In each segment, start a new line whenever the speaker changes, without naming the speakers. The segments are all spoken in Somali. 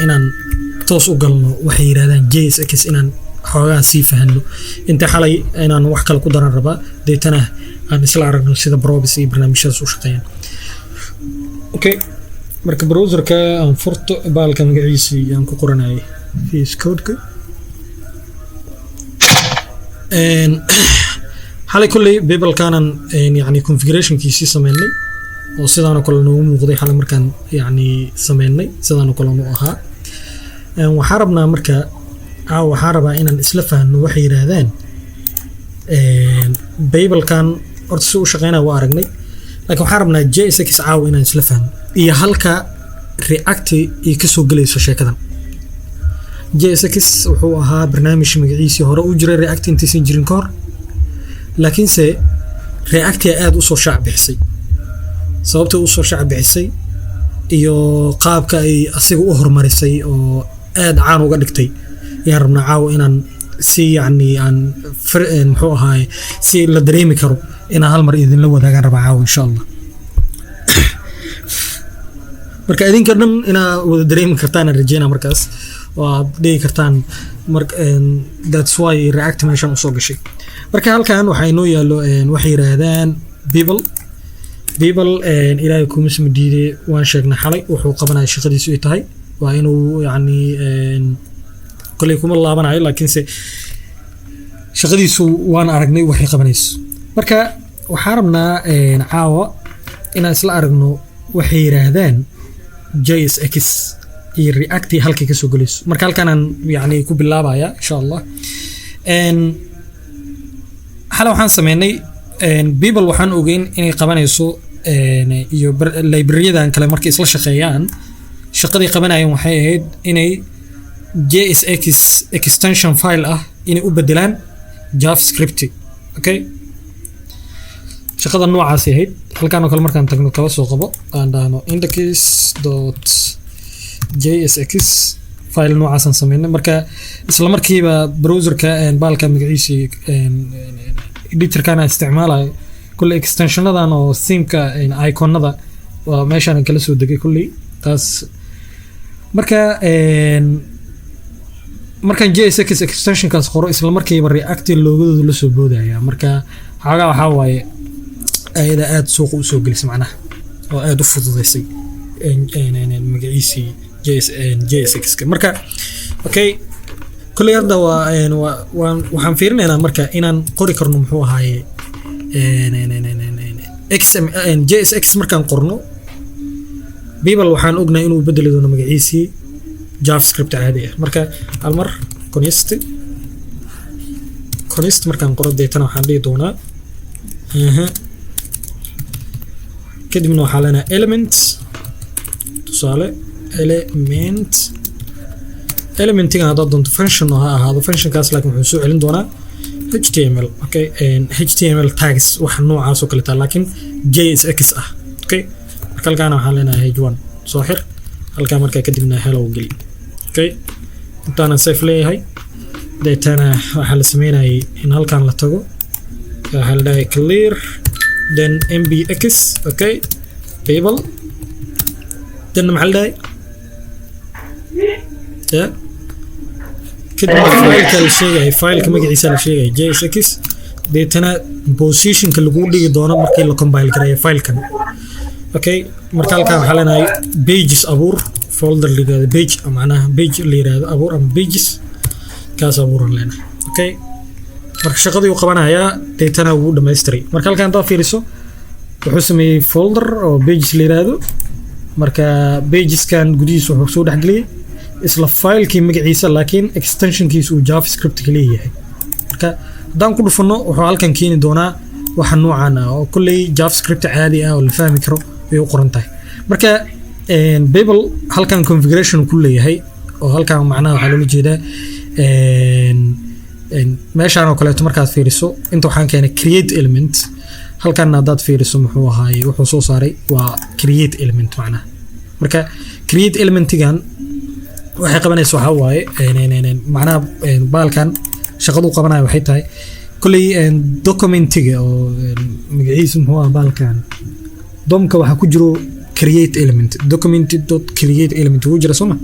Inaan toos u galno waxay yidhahdaan JSX, inaan xoogaa sii fahanno inta xalay inaan wax kale ku daran rabaa, deetana aan isla aragno sida props iyo barnaamijyadaas u shaqeeyaan. Okay, marka browserka aan furto, baalka magaciisii aan ku qoranayay VS Codeka. Xalay kolley Babelkaanan yani configurationkiisii sameynay oo sidaanoo kale noogu muuqday xalay markaan yani sameynay, sidaanoo kale nu ahaa. Waxaan rabnaa marka caawa, waxaan rabaa inaan isla fahanno waxay yidhaahdaan Babelkan. Horta si u shaqeynaya waa aragnay, laakiin waxaan rabnaa JSX caawa inaan isla fahno iyo halka React ay kasoo gelayso sheekadan. JSX wuxuu ahaa barnaamij magaciisii hore u jiray React intaysan jirin ka hor, laakiinse React aada usoo shaac bixisay. Sababta usoo shaac bixisay iyo qaabka ay asiga u horumarisay oo aada caan uga dhigtay ayaan rabnaa caawa inaan si yacni aan muxuu ahaay si la dareemi karo inaan hal mar idinla wadaagaan rabaa caawa, insha Allah. Marka idinka dhan inaa wada dareemi kartaan aan rajeynaa markaas oo aad dhigi kartaan marka that's why React meeshan usoo gashay. Marka halkan waxaa inoo yaallo waxay yidhaahdaan Babel. Babel, Ilaahay kuma sma diiday, waan sheegnay xalay wuxuu qabanaya, shaqadiisu ay tahay waa inuu yacni koley kuma laabanayo, laakiinse shaqadiisu waan aragnay waxay qabanayso. Marka waxaan rabnaa caawa inaan isla aragno waxay yidhaahdaan JSX iyo React halkay kasoo gelayso. Marka halkanaan yani ku bilaabaya, insha Allah. Xalay waxaan sameynay Babel, waxaan ogeyn inay qabanayso iyo libraryyadan kale markay isla shaqeeyaan, shaqadii qabanayeen waxay ahayd inay JSX extension file ah inay u bedelaan JavaScript. Okay, shaqada noocaasi ahayd. Halkaan oo kale markaan tagno, kala soo qabo aan dhahno index.jsx, file noocaasaan sameynay. Marka isla markiiba browserka baalka magaciisii editorkan aan isticmaalayo kulley extensionadan oo themeka iconada waa meeshaan kala soo degay kulley taas. Marka markaan JSX extensionkaas qoro, isla markiiba React logodooda la soo boodaya. Marka xoogaa waxaa waaye ayada aada suuqa usoo gelisay macnaha oo aada u fududeysay magaciisii JS JSX. Marka okay, kulley hadda waa waan waxaan fiirinaynaa marka inaan qori karno muxuu ahaaye XM JSX. Markaan qorno Babel, waxaan ognahay inuu bedeli doono magaciisii JavaScript caadi ah. Marka hal mar const markaan qoro, deetana waxaan dhihi doonaa aha, kadibna waxaa leenahay element, tusaale element. Elementigan haddaad doonto function oo ha ahaado functionkaas, laakiin wuxuu soo celin doonaa HTML. Okay, HTML tags wax noocaas oo kale taa, laakiin JSX ah. Okay, marka halkaana waxaan leenahay h1 soo xir halkaa. Markaa kadibna hello geli. Okay, intaanan save leeyahay, deetana waxaa la sameynayay in halkan la tago, waxaa la dhahay clear, then npx, okay, Babel, then maxaa la dhahay? Yeah, kadibna fileka la sheegaya, fileka magaciisa la sheegaya JSX, deetana positionka lagu dhigi doono markii la compile gareeyo filekan. Okay, marka halkan waxaa leenahay pages abuur, folder la yirahdo page, macnaha page la yirahdo abuur ama pages kaas abuuran leenahay. Okay, marka shaqadii uu qabanayaa deetana wuu dhamaystiray. Marka halkan haddaad fiiriso, wuxuu sameeyey folder oo pages la yiraahdo. Marka pageskan gudihiisa wuxuu soo dhexgeliyey isla filekii magaciisa, laakiin extensionkiisa uu JavaScript ka leeyahay. Marka haddaan ku dhufano, wuxuu halkan keeni doonaa waxa noocan ah oo kolley JavaScript caadi ah oo la fahmi karo ay u qoran tahay. Marka Babel halkan configuration ku leeyahay oo halkan macnaha waxaa loola jeedaa meeshaan oo kaleeto markaad fiiriso, inta waxaan keenay create element. Halkan haddaad fiiriso, muxuu ahaaye, wuxuu soo saaray waa create element macnaha. Marka create elementigan waxay qabanaysa waxaa waaye macnaha baalkan shaqadu qabanaya waxay tahay kolley documentiga oo magaciisa muxuu ah baalkan DOMka waxaa ku jiro Create element, document dot create element wuu jira, soo ma?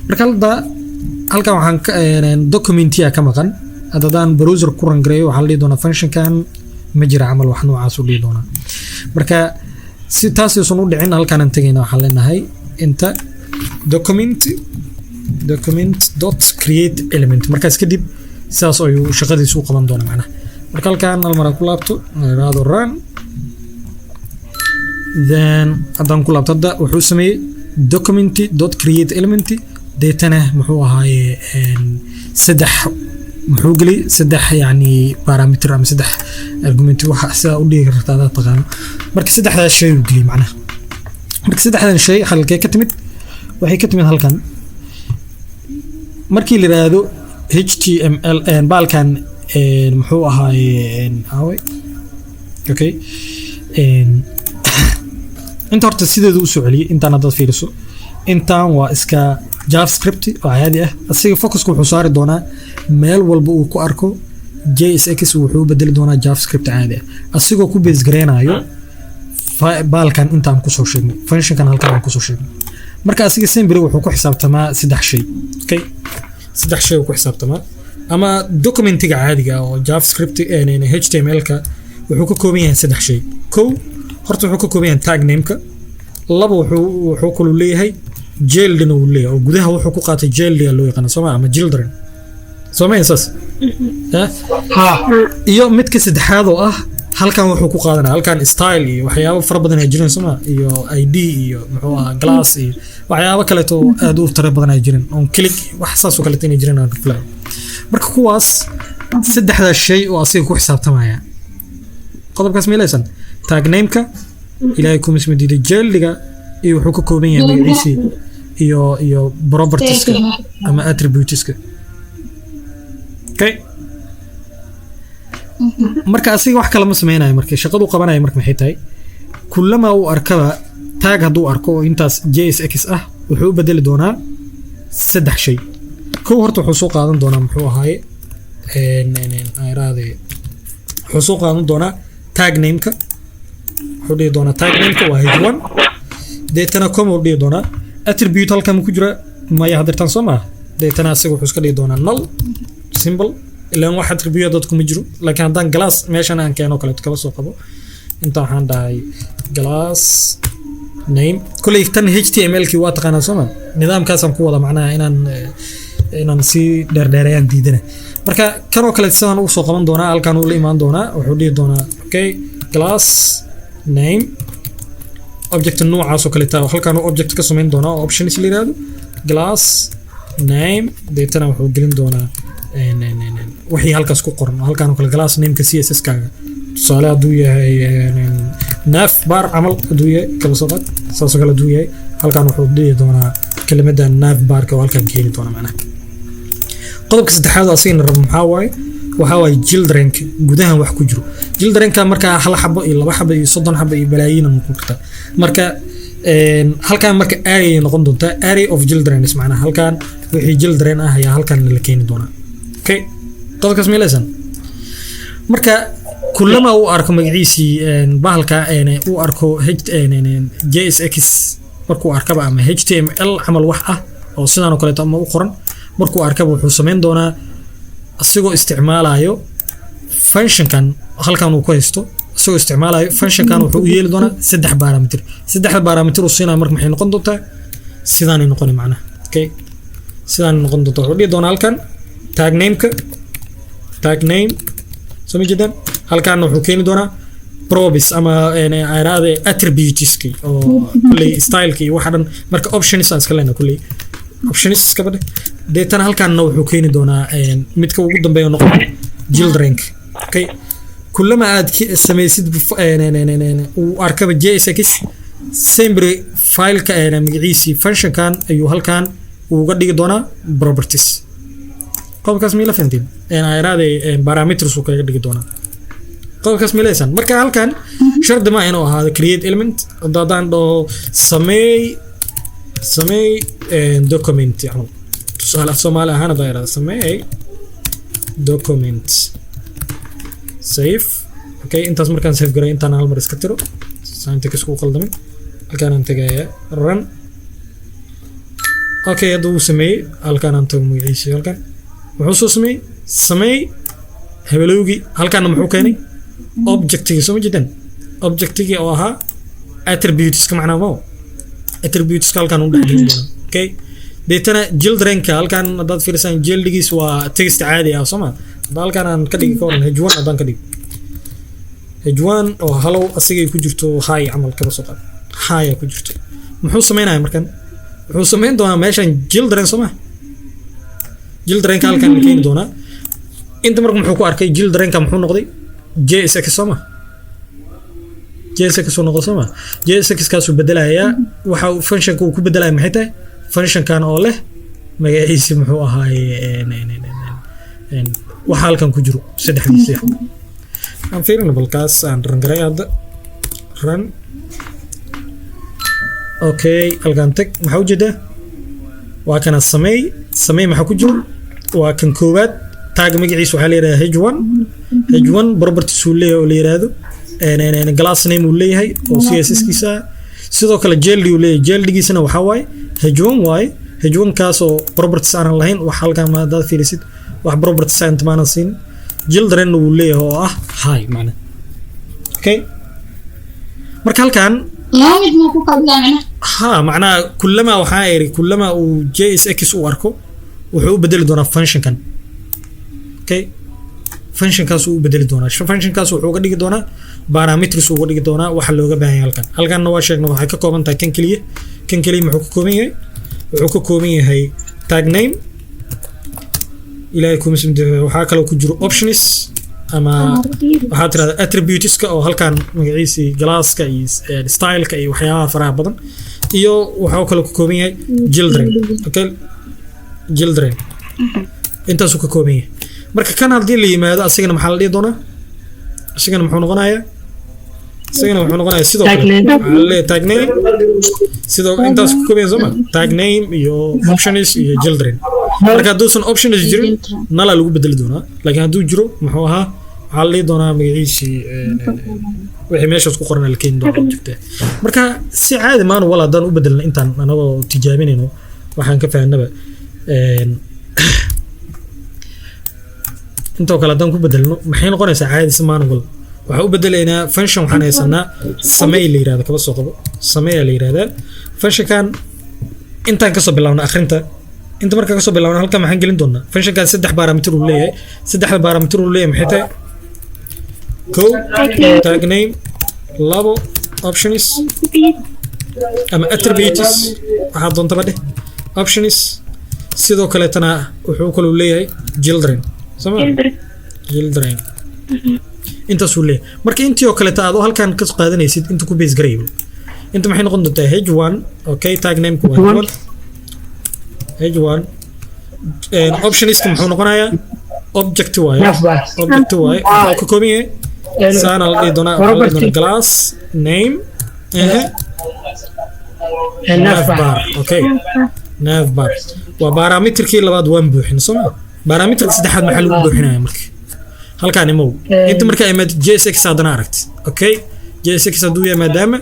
Marka hadda halkan waxaan ka documentiya ka maqan. Hadda haddaan browser ku run gareeyo, waxaa la dhihi doonaa functionkan ma jira camal, wax noocaas u dhihi doonaa. Marka si taas uusan u dhicin, halkaanaan tegayna, waxaan leenahay inta document dot create element. Markaas kadib sidaas ayuu shaqadiisu u qaban doonaa macnaha. Marka halkan hal mar aan ku laabto, iraado run, then haddaan ku laabto, hadda wuxuu sameeyey document dot create element. Deetana muxuu ahaaye, saddex muxuu geliyey, saddex yani parameter ama saddex argument, waxa sidaa u dhigi karta adaa taqaano. Marka saddexdaas shay uu geliyey macnaha. Marka saddexdan shay halkee ka timid? Waxay ka timid halkan. Markii la yiraahdo HTML baalkan muxuu ahaaye, aaway? Okay, inta horta sideedu usoo celiyey. Intaan haddaad fiiriso, intaan waa iska JavaScript oo caadi ah. Asiga focuska wuxuu saari doonaa meel walba uu ku arko JSX, wuxuu u bedeli doonaa JavaScript caadi ah, asigoo ku base gareynayo baalkan intaan kusoo sheegnay, functionkan halkan aan kusoo sheegnay. Marka asiga sembry wuxuu ku xisaabtamaa saddex shay. Okay, saddex shay uu ku xisaabtamaa, ama documentiga caadiga ah oo JavaScript HTML-ka wuxuu ka kooban yahay saddex shay. Kow, horta wuxuu ka kooban yahay tag name-ka. Laba, wuxuu kaluu leeyahay childna uu leeyahay, oo gudaha wuxuu ku qaatay childiga loo yaqaano, sooma? Ama children, sooma saas? Eh?
Ha.
Iyo midka saddexaad oo ah halkan wuxuu ku qaadanaya, halkan style iyo waxyaabo fara badan ay jireen, sooma? Iyo id iyo muxuu ahaa, class iyo waxyaabo kaleeto oo aad u tiro badan ay jireen, on click, wax saas oo kaleeto inay jireen aan filayo. Marka kuwaas saddexdaas shay oo asiga ku xisaabtamaya qodobkaas milaysan, tag nameka, ilaahay kuma isma diiday, childiga iyo wuxuu ka kooban yahay magaciisii iyo propertieska ama attributeska. Okay, marka asiga wax kale ma sameynayo. Marka shaqadu qabanaya marka maxay tahay? Kullama uu arkaba tag, hadduu arko oo intaas JSX ah, wuxuu u bedeli doonaa saddex shay. Kow, horta wuxuu soo qaadan doonaa, muxuu ahaaye, aan iraahde, wuxuu soo qaadan doonaa tag nameka. Wuxuu dhihi doonaa tag nameka waa h1, deetana comma uu dhihi doonaa. Attribute halkan ma ku jira? Maya hadirtaan, soo maaha? Deetana asiga wuxuu iska dhihi doonaa null, simple, ilaan wax attribute dadku ma jiro. Laakiin haddaan class meeshan aan keeno kaleeto, kaba soo qabo inta waxaan dhahay class name. Kolley tan HTML kii waa taqaanaa, soo ma? Nidaamkaasaan ku wada macnaha inaan sii dheerdheereeyaan diidana. Marka kanoo kale sidaan ugu soo qaban doonaa, halkaan uu la imaan doonaa, wuxuu dhihi doonaa okay, class name object noocaas oo kaleeta. Halkaan uu object ka samayn doonaa oo options la yiraahdo class name. Deetana wuxuu gelin doonaa wixii halkaas ku qoran. Halkaan oo kale class nameka CSS kaaga, tusaale hadduu yahay nav bar camal hadduu yahay, kaba soo qaad saasoo kale hadduu yahay, halkaan wuxuu dhihi doonaa kelimada nav barka oo halkaan keeni doona macnaha. Qodobka saddexaad oo asigana rabo maxaa waaye? Waxaa waaye childrenka, gudahan wax ku jiro. Childrenka markaa hal xabo iyo laba xabo iyo 30 xabo iyo balaayiina noqon kartaa. Marka halkaan marka array ay noqon doontaa, array of children macnaha. Halkaan wixii children ah ayaa halkaan la keeni doonaa. Okay, qodobkaas milaysan. Marka kulama uu arko magaciisii bahalka uu arko JSX, markuu arkaba ama HTML camal wax ah oo sidaan oo kaleeto ama u qoran markuu arkaba, wuxuu samayn doonaa isagoo isticmaalayo functionkan halkan uu ku haysto, isagoo isticmaalayo functionkan, wuxuu u yeeli doonaa saddex parameter. Saddexda parameter uu siinayo marka maxay noqon doontaa? Sidaanay noqoni macnaha. Okay, sidaanay noqon doontaa. Wuxuu dhihi doonaa halkan tag nameka, tag name, soo ma jeedaan? Halkaana wuxuu keeni doonaa props ama iraade attributeski oo kulley styleka iyo waxa dhan. Marka options aan iska leenahay, kulley options iska badhe. Deetana halkaana wuxuu keeni doonaa midka ugu dambeeya noqon childrenka. Okay, kullama aad samaysid uu arkaba JSX, sembry fileka magaciisii functionkan ayuu halkan uga dhigi doonaa properties. Qodobkaas mila fahantiin? Iraade parameters uu kaga dhigi doonaa. Qodobkaas milaysan. Marka halkan shardi ma inuu ahaado create element. Haddaan dhaho sameey document camal, tusaale af Soomaali ahaan haddaan idhahdo sameey document, save. Okay, intaas markaan save garay, intaan hal mar iska tiro syntax ku qaldamin. Halkaan aan tagayaa, run. Okay, hadda wuu sameeyey. Halkaan aan tago, magaciisa halkan muxuu soo sameeyey? Sameey hebelowgii. Halkaana muxuu keenay? Objectigii, soo ma jeedaan? Objectigii oo ahaa attributeska, macnaa mo attributeska halkaan u dhexgelin doonaa. Okay, deetana childrenka halkaan haddaad fiirisaan, childigiis waa text caadi ah, soo ma? Hadda halkaan aan ka dhigi, ka waran h1? Haddaan ka dhigo h1 oo hello asigay ku jirto, hi camal kaba soo qaad, hi ku jirto, muxuu sameynaya markan? Wuxuu sameyn doonaa meeshan children, soo ma? Childrenka halkan la keeni doonaa. Inta marka muxuu ku arkay? Childrenka muxuu noqday? JSX, soo ma? JSX uu noqdo, soo ma? JSX kaasuu bedelayaa. Waxa uu functionka uu ku bedelaya maxay tahay? Functionkan oo leh magaciisi muxuu ahaaye, waxa halkan ku jiro saddexdiisi. Aan fiirino balkaas. Aan run garay hadda, run. Okay, halkan tag. Maxaa ujeedaa? Waa kana sameey. Sameey maxaa ku jiro? Waa kan koowaad. Tag magaciisa waxaa la yidhahdaa h1. H1 properties uu leeyahay oo la yidhaahdo class name uu leeyahay oo CSS kiisa ah. Sidoo kale child uu leeyahay. Childigiisana waxaa waaye h1 waaye. H1 kaas oo properties aanan lahayn. Wax halkan ma haddaad fiirisid, wax properties aan inta maanan siin. Children uu leeyahay oo ah hi macna. Okay, marka halkan
Laba mid muu ku kala macna?
Ha, macnaha kullama waxaa iri, kullama uu JSX u arko, wuxuu u bedeli doonaa functionkan. Okay, functionkaas uu u bedeli doonaa. Functionkaas wuxuu uga dhigi doonaa parameters uu uga dhigi doonaa waxa looga baahan yahay halkan. Halkanna waa sheegna, waxay ka kooban tahay kan keliya. Kan keliya muxuu ka kooban yahay? Wuxuu ka kooban yahay tag name, ilaahay kuma simde. Waxaa kaloo ku jiro options ama waxaa tirahdaa attributeska, oo halkan magaciisii classka iyo styleka iyo waxyaabaha faraha badan, iyo waxuu kaloo ka kooban yahay children. Okay, children intaasuu ka kooban yahay. Marka kan haddii la yimaado, asigana maxaa la dhihi doonaa? Asigana muxuu noqonayaa? Isagana wuxuu noqonayaa sidoo kale waxaa la leeyahay tag name. Sidoo intaas ka kooban yahay, soo ma? Tag name iyo options iyo children. Marka hadduusan options jirin, null aa lagu bedeli doonaa, laakiin hadduu jiro, muxuu ahaa, waxaa la dhihi doonaa magaciisii wixii meeshaas ku qoran la keeni doonaa object. Marka si caadi manual haddaan u bedelna intaan anagoo tijaabinayno, waxaan ka fahanaba intoo kale haddaan ku bedelno, maxay noqonaysaa? Caadi si manual waxaan u bedelaynaa function. Waxaan haysanaa samey la yirahdo, kaba soo qabo sameeya la yirahdaa functionkan. Intaan kasoo bilaabna akhrinta, inta markaan kasoo bilaabna, halkan maxaan gelin doonaa? Functionkan saddex parameter uu leeyahay. Saddexda parameter uu leeyahay maxay tahay? Kow, tag name; labo, options ama attributes, waxaa doontaba dheh, options. Sidoo kaleetana wuxuu kaloo leeyahay children, soo ma? Children intaasuu leeyahay. Marka intii oo kaleeta aad halkan ka qaadanaysid, inta ku base garaybo, inta maxay noqon doontaa? H1. Okay, tag nameka waa h1. H1 optionska muxuu noqonayaa? Object waaye, object waaye. Wuxuu ka kooban yahay, saana la dhihi doonaa, waxaa la dhihi doonaa class name ehe navbar. Okay, navbar waa parameterkii labaad, waan buuxin, soo ma? Parameterka saddexaad maxaa lagu buuxinaya? Marka halkaan imow. Inta markaa imaad, JSX haddana aragti. Okay, JSX hadduu yahay, maadaama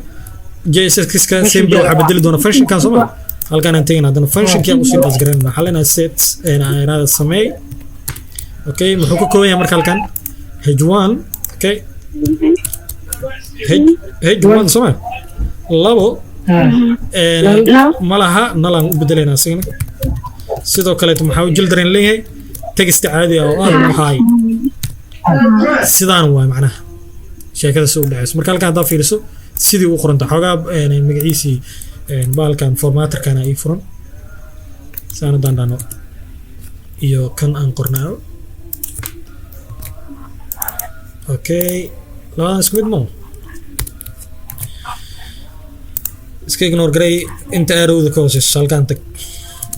JSX ka simple waxaa bedeli doona functionkan, soo ma? Halkaan aan tegin, haddana functionkii aan usii pass garan. Waxaa leenahay set inaada sameey. Okay, muxuu ka kooban yahay marka halkan? H1. Okay, h h1, soo ma? Labo ma laha, null aan u bedelaynaa isagana. Sidoo kaleeto maxaa u children leeyahay? Text caadi ah oo ah hi. Sidaan waay macnaha sheekada si u dhacayso. Marka halkan haddaa fiiriso, sidii u qoranta xoogaa magaciisii bahalkan formatterkana ii furan. Saan haddaan dhahno iyo kan aan qornaayo, okay, labadan isku mid mo. Iska ignore garay inta arrowda ka hooseyso. Halkaan tag.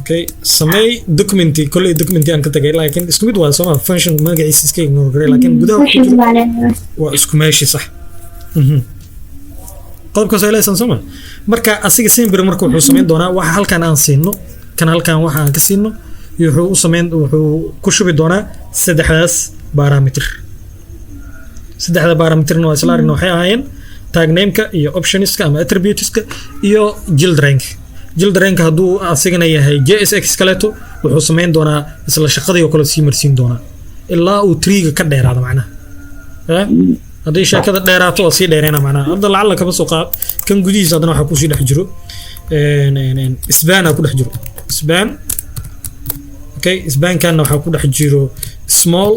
Okay, sameey documenti, kolley documenti aan ka tagay, laakiin isku mid waa, sooma? Function magaciisa iska ignore garay, laakiin gudaha ku jiro waa isku meeshii, sax. Qodobkaas ay leesan, sooma? Marka asiga sembir marka wuxuu samayn doonaa waxa halkan aan siino, kan halkan waxa aan ka siino, iyo wuxuu u samayn, wuxuu ku shubi doonaa saddexdaas parameter. Saddexda parameterna waa isla aragna, waxay ahaayeen Tag nameka iyo optionska ama attributeska iyo childrenka. Childrenka hadduu asigana yahay JSX kaleeto, wuxuu samayn doonaa isla shaqadii oo kale sii marsiin doonaa ilaa uu treega ka dheeraado macnaha. Eh? Haddii sheekada dheeraato waa sii dheereyna macnaha. Hadda lacalla kama soo qaad kan gudihiisa haddana waxaa kusii dhex jiro span aa ku dhex jiro span. Okay, spankanna waxaa ku dhex jiro small,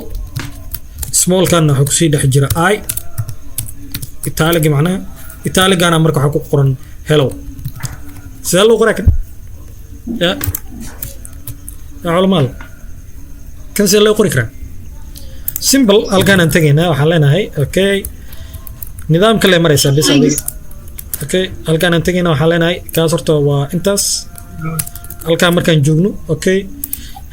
smallkanna waxaa kusii dhex jira i italic macnaha. Italicgana marka waxaa ku qoran "hello". Sidee loo qoraa kan ya culamaal? Kan sidee loo qori karaa? Simple, halkaanaan tegaynaa, waxaan leenahay okay, nidaamka le maraysaa bis adiga. Okay, halkaanaan tegaynaa, waxaan leenahay kaas horta waa intaas. Halkaan markaan joogno, okay,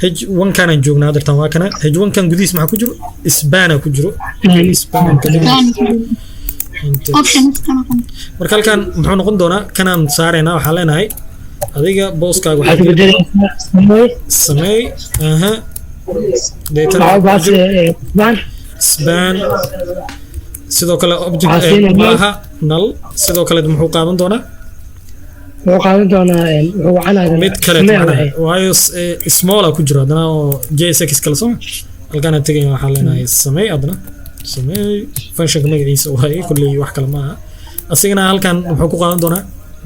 h1 kaanaan joognaa hadeertan, waa kana. H1 kan gudihiis maxaa ku jiro? Spana ku jiro. Spanka intaas.
Options ka noqon.
Marka halkaan muxuu noqon doonaa? Kanaan saaraynaa, waxaan leenahay adiga booskaaga
waxaad
waxaa
ku bedelaysaa samee.
Sameey, aha, deetana
waxaa u baahan span.
Span, sidoo kale object
Waxaa siinaya null.
Maaha null. Sidoo kale muxuu qaadan doonaa?
Wuxuu qaadan doonaa, wuxuu wacanaa
Mid kale
samee.
Macnaha
Waxay
waayo small ku jiro haddana oo JSX kale soo halkaana tegaya. Waxaan leenahay sameey, adna sameey functionka magaciisa waaye, kulley wax kale maaha. Asigana halkan muxuu ku qaadan doonaa?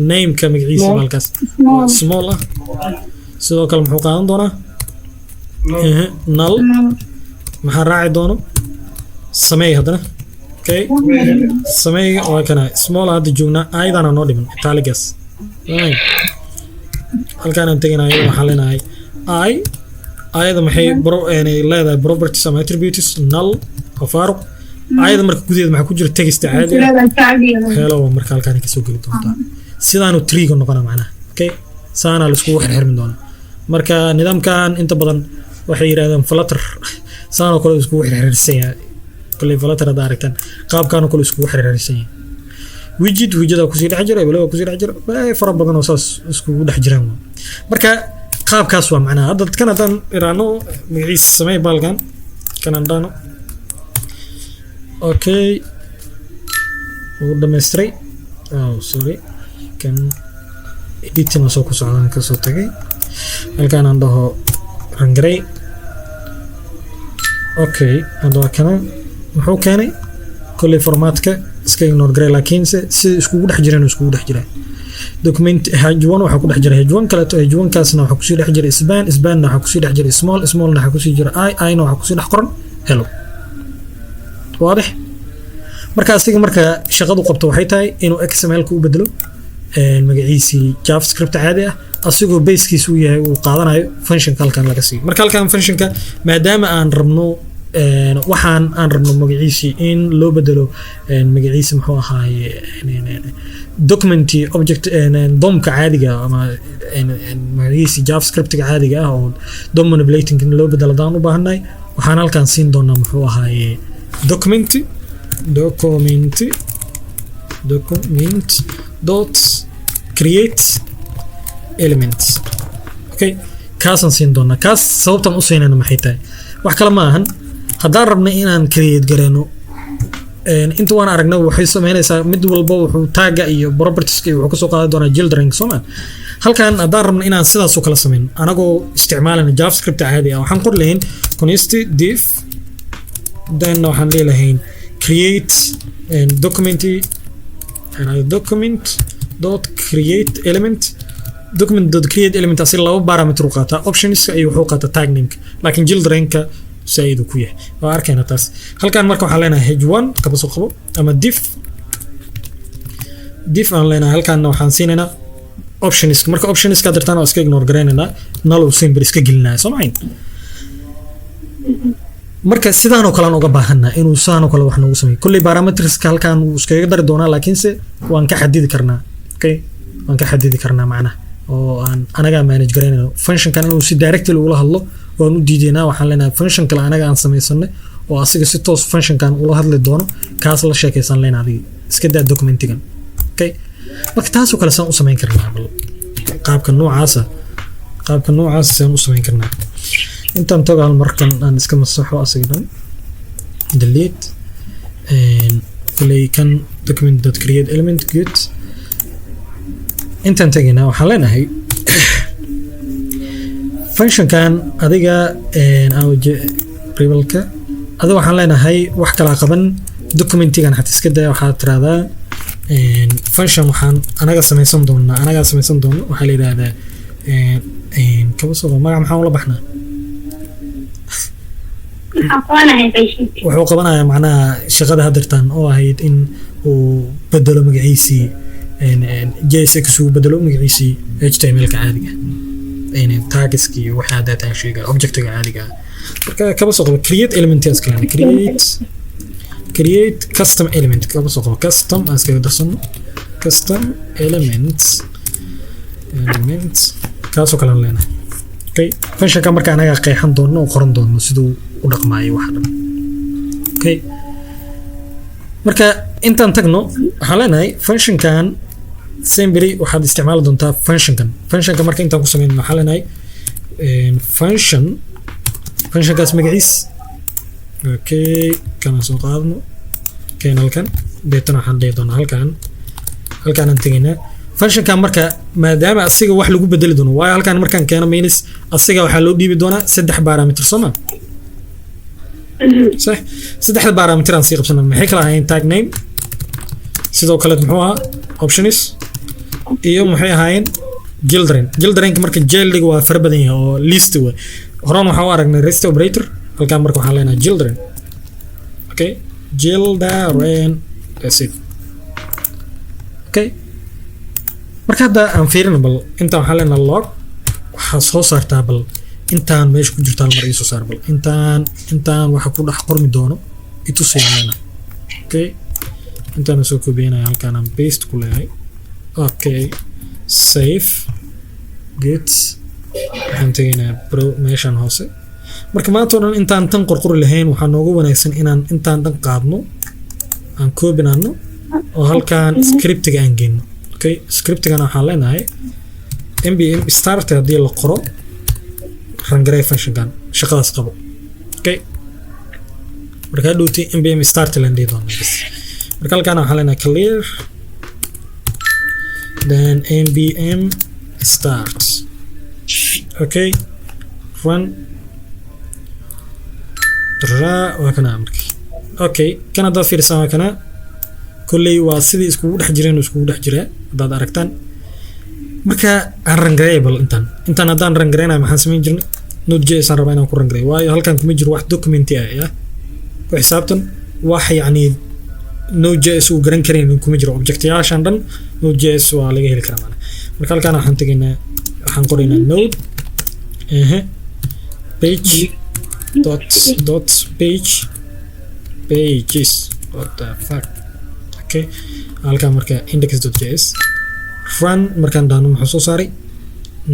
Nameka magaciisa
Small.
Halkaas oo small ah. Sidoo kale muxuu qaadan doonaa? Ehe, null. Maxaa raaci doono? Sameey haddana. Okay, sameey waa kana small. Hadda joognaa, ayadana noo dhiman italicgaas. Fine. Halkaanaan teganaya, waxaan leenahay i ayada maxay yani leedahay properties ama attributes, null oo faaruq. Ayada marka gudaheeda maxaa ku jira? Text caadi ah, "hello". Marka halkaan kasoo geli doontaa, sidaanu treega noqona macnaha. Okay, saana laiskugu xirxirmi doonaa. Marka nidaamkan inta badan waxay yidhahdeen Flutter saanoo kale iskugu xirxirsan yahay. Kolley Flutter hadda aragtaan, qaabkaanoo kale iskugu xirxirsan yahay. Widget widgeta kusii dhex jira, waliba kusii dhex jira balaayo fara badan oo saas iskugu dhex jiraan waa. Marka qaabkaas waa macnaha. Hadda kan haddaan iraano magaciisa samee baalkan kan aan dhahno, okay, wuu dhammaystiray. Oh sorry, kan editing soo ku socdaan kasoo tagay. Halkaan aan dhaho run garey. Okay, hadda waa kana. Muxuu keenay? Kolley formatka iska ignore garey, laakiinse sida iskugu dhex jiraan iskugu dhex jiraan. Document h1 waxaa ku dhex jira h1 kaleeto, h1 kaasna waxaa kusii dhex jira span, spanna waxaa kusii dhex jira small, smallna waxaa kusii jira i, ina waxaa kusii dhex qoran "hello". Waadix. Marka asiga marka shaqadu qabto waxay tahay inuu XML ka u bedelo magaciisii JavaScript caadi ah, asigoo basekiisa uu yahay uu qaadanayo functionka halkan laga siiyo. Marka halkan functionka, maadaama aan rabno waxaan aan rabno magaciisii in loo bedelo magaciisi muxuu ahaaye document object DOMka caadiga ah ama magaciisi JavaScriptga caadiga ah oo DOM manipulating in loo bedelo haddaan u baahannahay, waxaan halkan siin doonaa muxuu ahaaye document dot create element. Okay, kaasaan siin doonaa. Kaas sababtaan u siinayna maxay tahay? Wax kale ma ahan, haddaan rabna inaan create gareyno inta waan aragnay, waxay sameynaysaa mid walba wuxuu tagga iyo propertieska iyo wuxuu kasoo qaadan doonaa children, soo ma? Halkan haddaan rabno inaan sidaas oo kale sameyn anagoo isticmaalana JavaScript caadi ah, waxaan qori lahayn const div, then waxaan leelahayn create document, document dot create element. Document dot create element asi laba parameter u qaataa, optionska iyo wuxuu qaataa tag nameka, laakiin childrenka saaid uu ku yahay, waa arkayna taas. Halkan marka waxaan leenahay h1 kaba soo qabo ama div, div aan leenahay. Halkaanna waxaan siinaynaa optionska. Marka optionska dirtaan waa iska ignore garaynaynaa, null simple iska gelinaya, soo macayn? Marka sidaan oo kale aan uga baahanaa inuu sidaan oo kale wax noogu sameeyo. Kolley parameterska halkan wuu iskaga dari doonaa, laakiinse waan ka xadidi karnaa. Okay, waan ka xadidi karnaa macnaha oo aan anagaa manage garaynayno. Functionkan inuu si directly ula hadlo waan u diidaynaa. Waxaan leenahay function kale anaga aan samaysanay oo asiga si toos functionkan ula hadli doono, kaas la sheekaysan leenahay, adiga iska daa documentigan. Okay, marka taasoo kale saan u samayn karnaa? Bal qaabka noocaasa, qaabka noocaasa saan u samayn karnaa? Intaan tago hal markan aan iska masaxo asaga dhan, delete. Koley kan Document dot create element. Good. Intaan tegaynaa, waxaan leenahay functionkan adiga ribalka adiga waxaan leenahay wax kala qaban documentigan xataa iska daya. Waxaad tiraahdaa function waxaan anaga samaysan doonaa, anagaa samaysan doono. Waxaa la yidhahdaa kaba soo magac maxaan ula baxnaa?
Maxaa qabanahay patient?
Wuxuu qabanayaa macnaha shaqada hadirtan oo ahayd in uu bedelo magaciisii JSX, uu bedelo magaciisii HTML-ka caadiga, tagiski iyo waxa data sheega, objectiga caadiga ah. Marka kaba soo qabo create element aan iska leenahay, create custom element. Kaba soo qabo custom aan iskaga darsano, custom element kaasoo kale aan leenahay. Okay, functionka marka anaga qeexan doono oo qoran doono siduu u dhaqmaayo waxa dhan. Okay, marka intaan tagno, waxaan leenahay functionkan semberi waxaad isticmaali doontaa functionkan. Functionka marka intaan ku sameyn, waxaan leenahay function, functionkaas magaciis. Okay, kana soo qaadno, keen halkan. Deetana waxaan dhihi doonaa halkan aan tegaynaa. Functionkan marka maadaama asiga wax lagu bedeli doono, waayo halkan markaan keeno minus asiga waxaa loo dhiibi doonaa saddex parameter, soo ma sax? Saddexda parameter aan sii qabsana maxay kala ahaayeen? Tag name, sidoo kale muxuu ahaa options, iyo maxay ahaayeen? Children. Childrenka marka childiga waa fara badan yahay oo list way. Horaan waxaan u aragnay rest operator. Halkan marka waxaan leenahay children. Okay, children, that's it. Okay, marka hadda aan fiirino bal intaan. Waxaan leenahay log, waxaa soo saartaa bal intaan meesha ku jirto hal mar ii soo saar. Bal intaan waxa ku dhex qormi doono itusayaan leenahay. Okay, intaan soo koobiyanaya, halkaan aan paste ku leeyahay. Okay, save. Good. Waxaan tegaynaa bro meeshaan hoose. Marka maanta oo dhan intaan tan qorqori lahayn, waxaa noogu wanaagsan inaan intaan dhan qaadno, aan koobinaano oo halkaan scriptiga aan geyno. Okay, scriptigana waxaan leenahay npm start haddii la qoro, run garee functionkan, shaqadaas qabo. Okay, marka hadhowti npm start lan dhihi doonaa bas. Marka halkaan waxaan leenahay clear, then npm start. Okay, run. Ra waa kana marka. Okay, kan haddaad fiirsaan waa kana. Kolley waa sidii iskugu dhex jireen iskugu dhex jiraa haddaad aragtaan. Marka aan run gareeyo bal intaan. Haddaan run gareynayo, maxaan samayn jirnay? Node JS aan rabaa inaan ku run gareeyo, waayo halkan kuma jiro wax documenti ah ya ku xisaabtan, wax yacni Node JS uu garan karayn kuma jiro. Objectayaashan dhan Node JS waa laga heli karaa maana. Marka halkaan waxaan tegaynaa, waxaan qoraynaa node ehe page dot dot page pages. What the fuck? Okay, halkaan marka index dot js run markaan dhahno, muxuu soo saaray?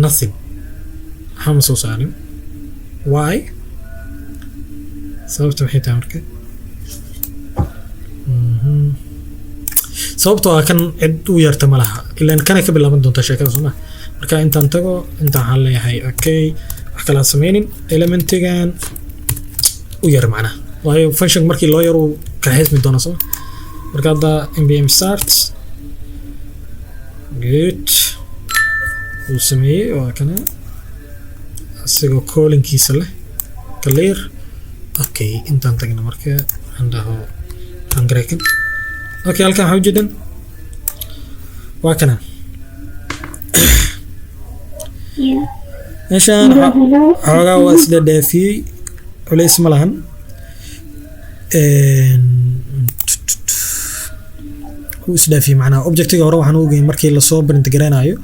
Nothing, waxaa ma soo saarin. Why? Sababta maxay tahay marka? Sababtoo ah kan cid u yeerta ma laha, ilaan kanay ka bilaaban doontaa sheekada, soo ma? Marka intaan tago, intaan waxaan leeyahay okay, wax kale aan sameynin, elementigan u yar macnaha, waayo function markii loo yar uu kala xismi doona, soo ma? Marka hadda npm start. Good, uu sameeyey, waa kana isagoo callinkiisa leh. Clear. Okay, intaan tagna marka aan dhaho run gareekan. Okay, halkan waxaa ujeedan waa kana. Meeshaan xoogaa waa isla dhaafiyey, culays ma lahan. Wuu isdhaafiyey macnaha. Objectiga hore waxaan u ogeyn markii lasoo print gareynayo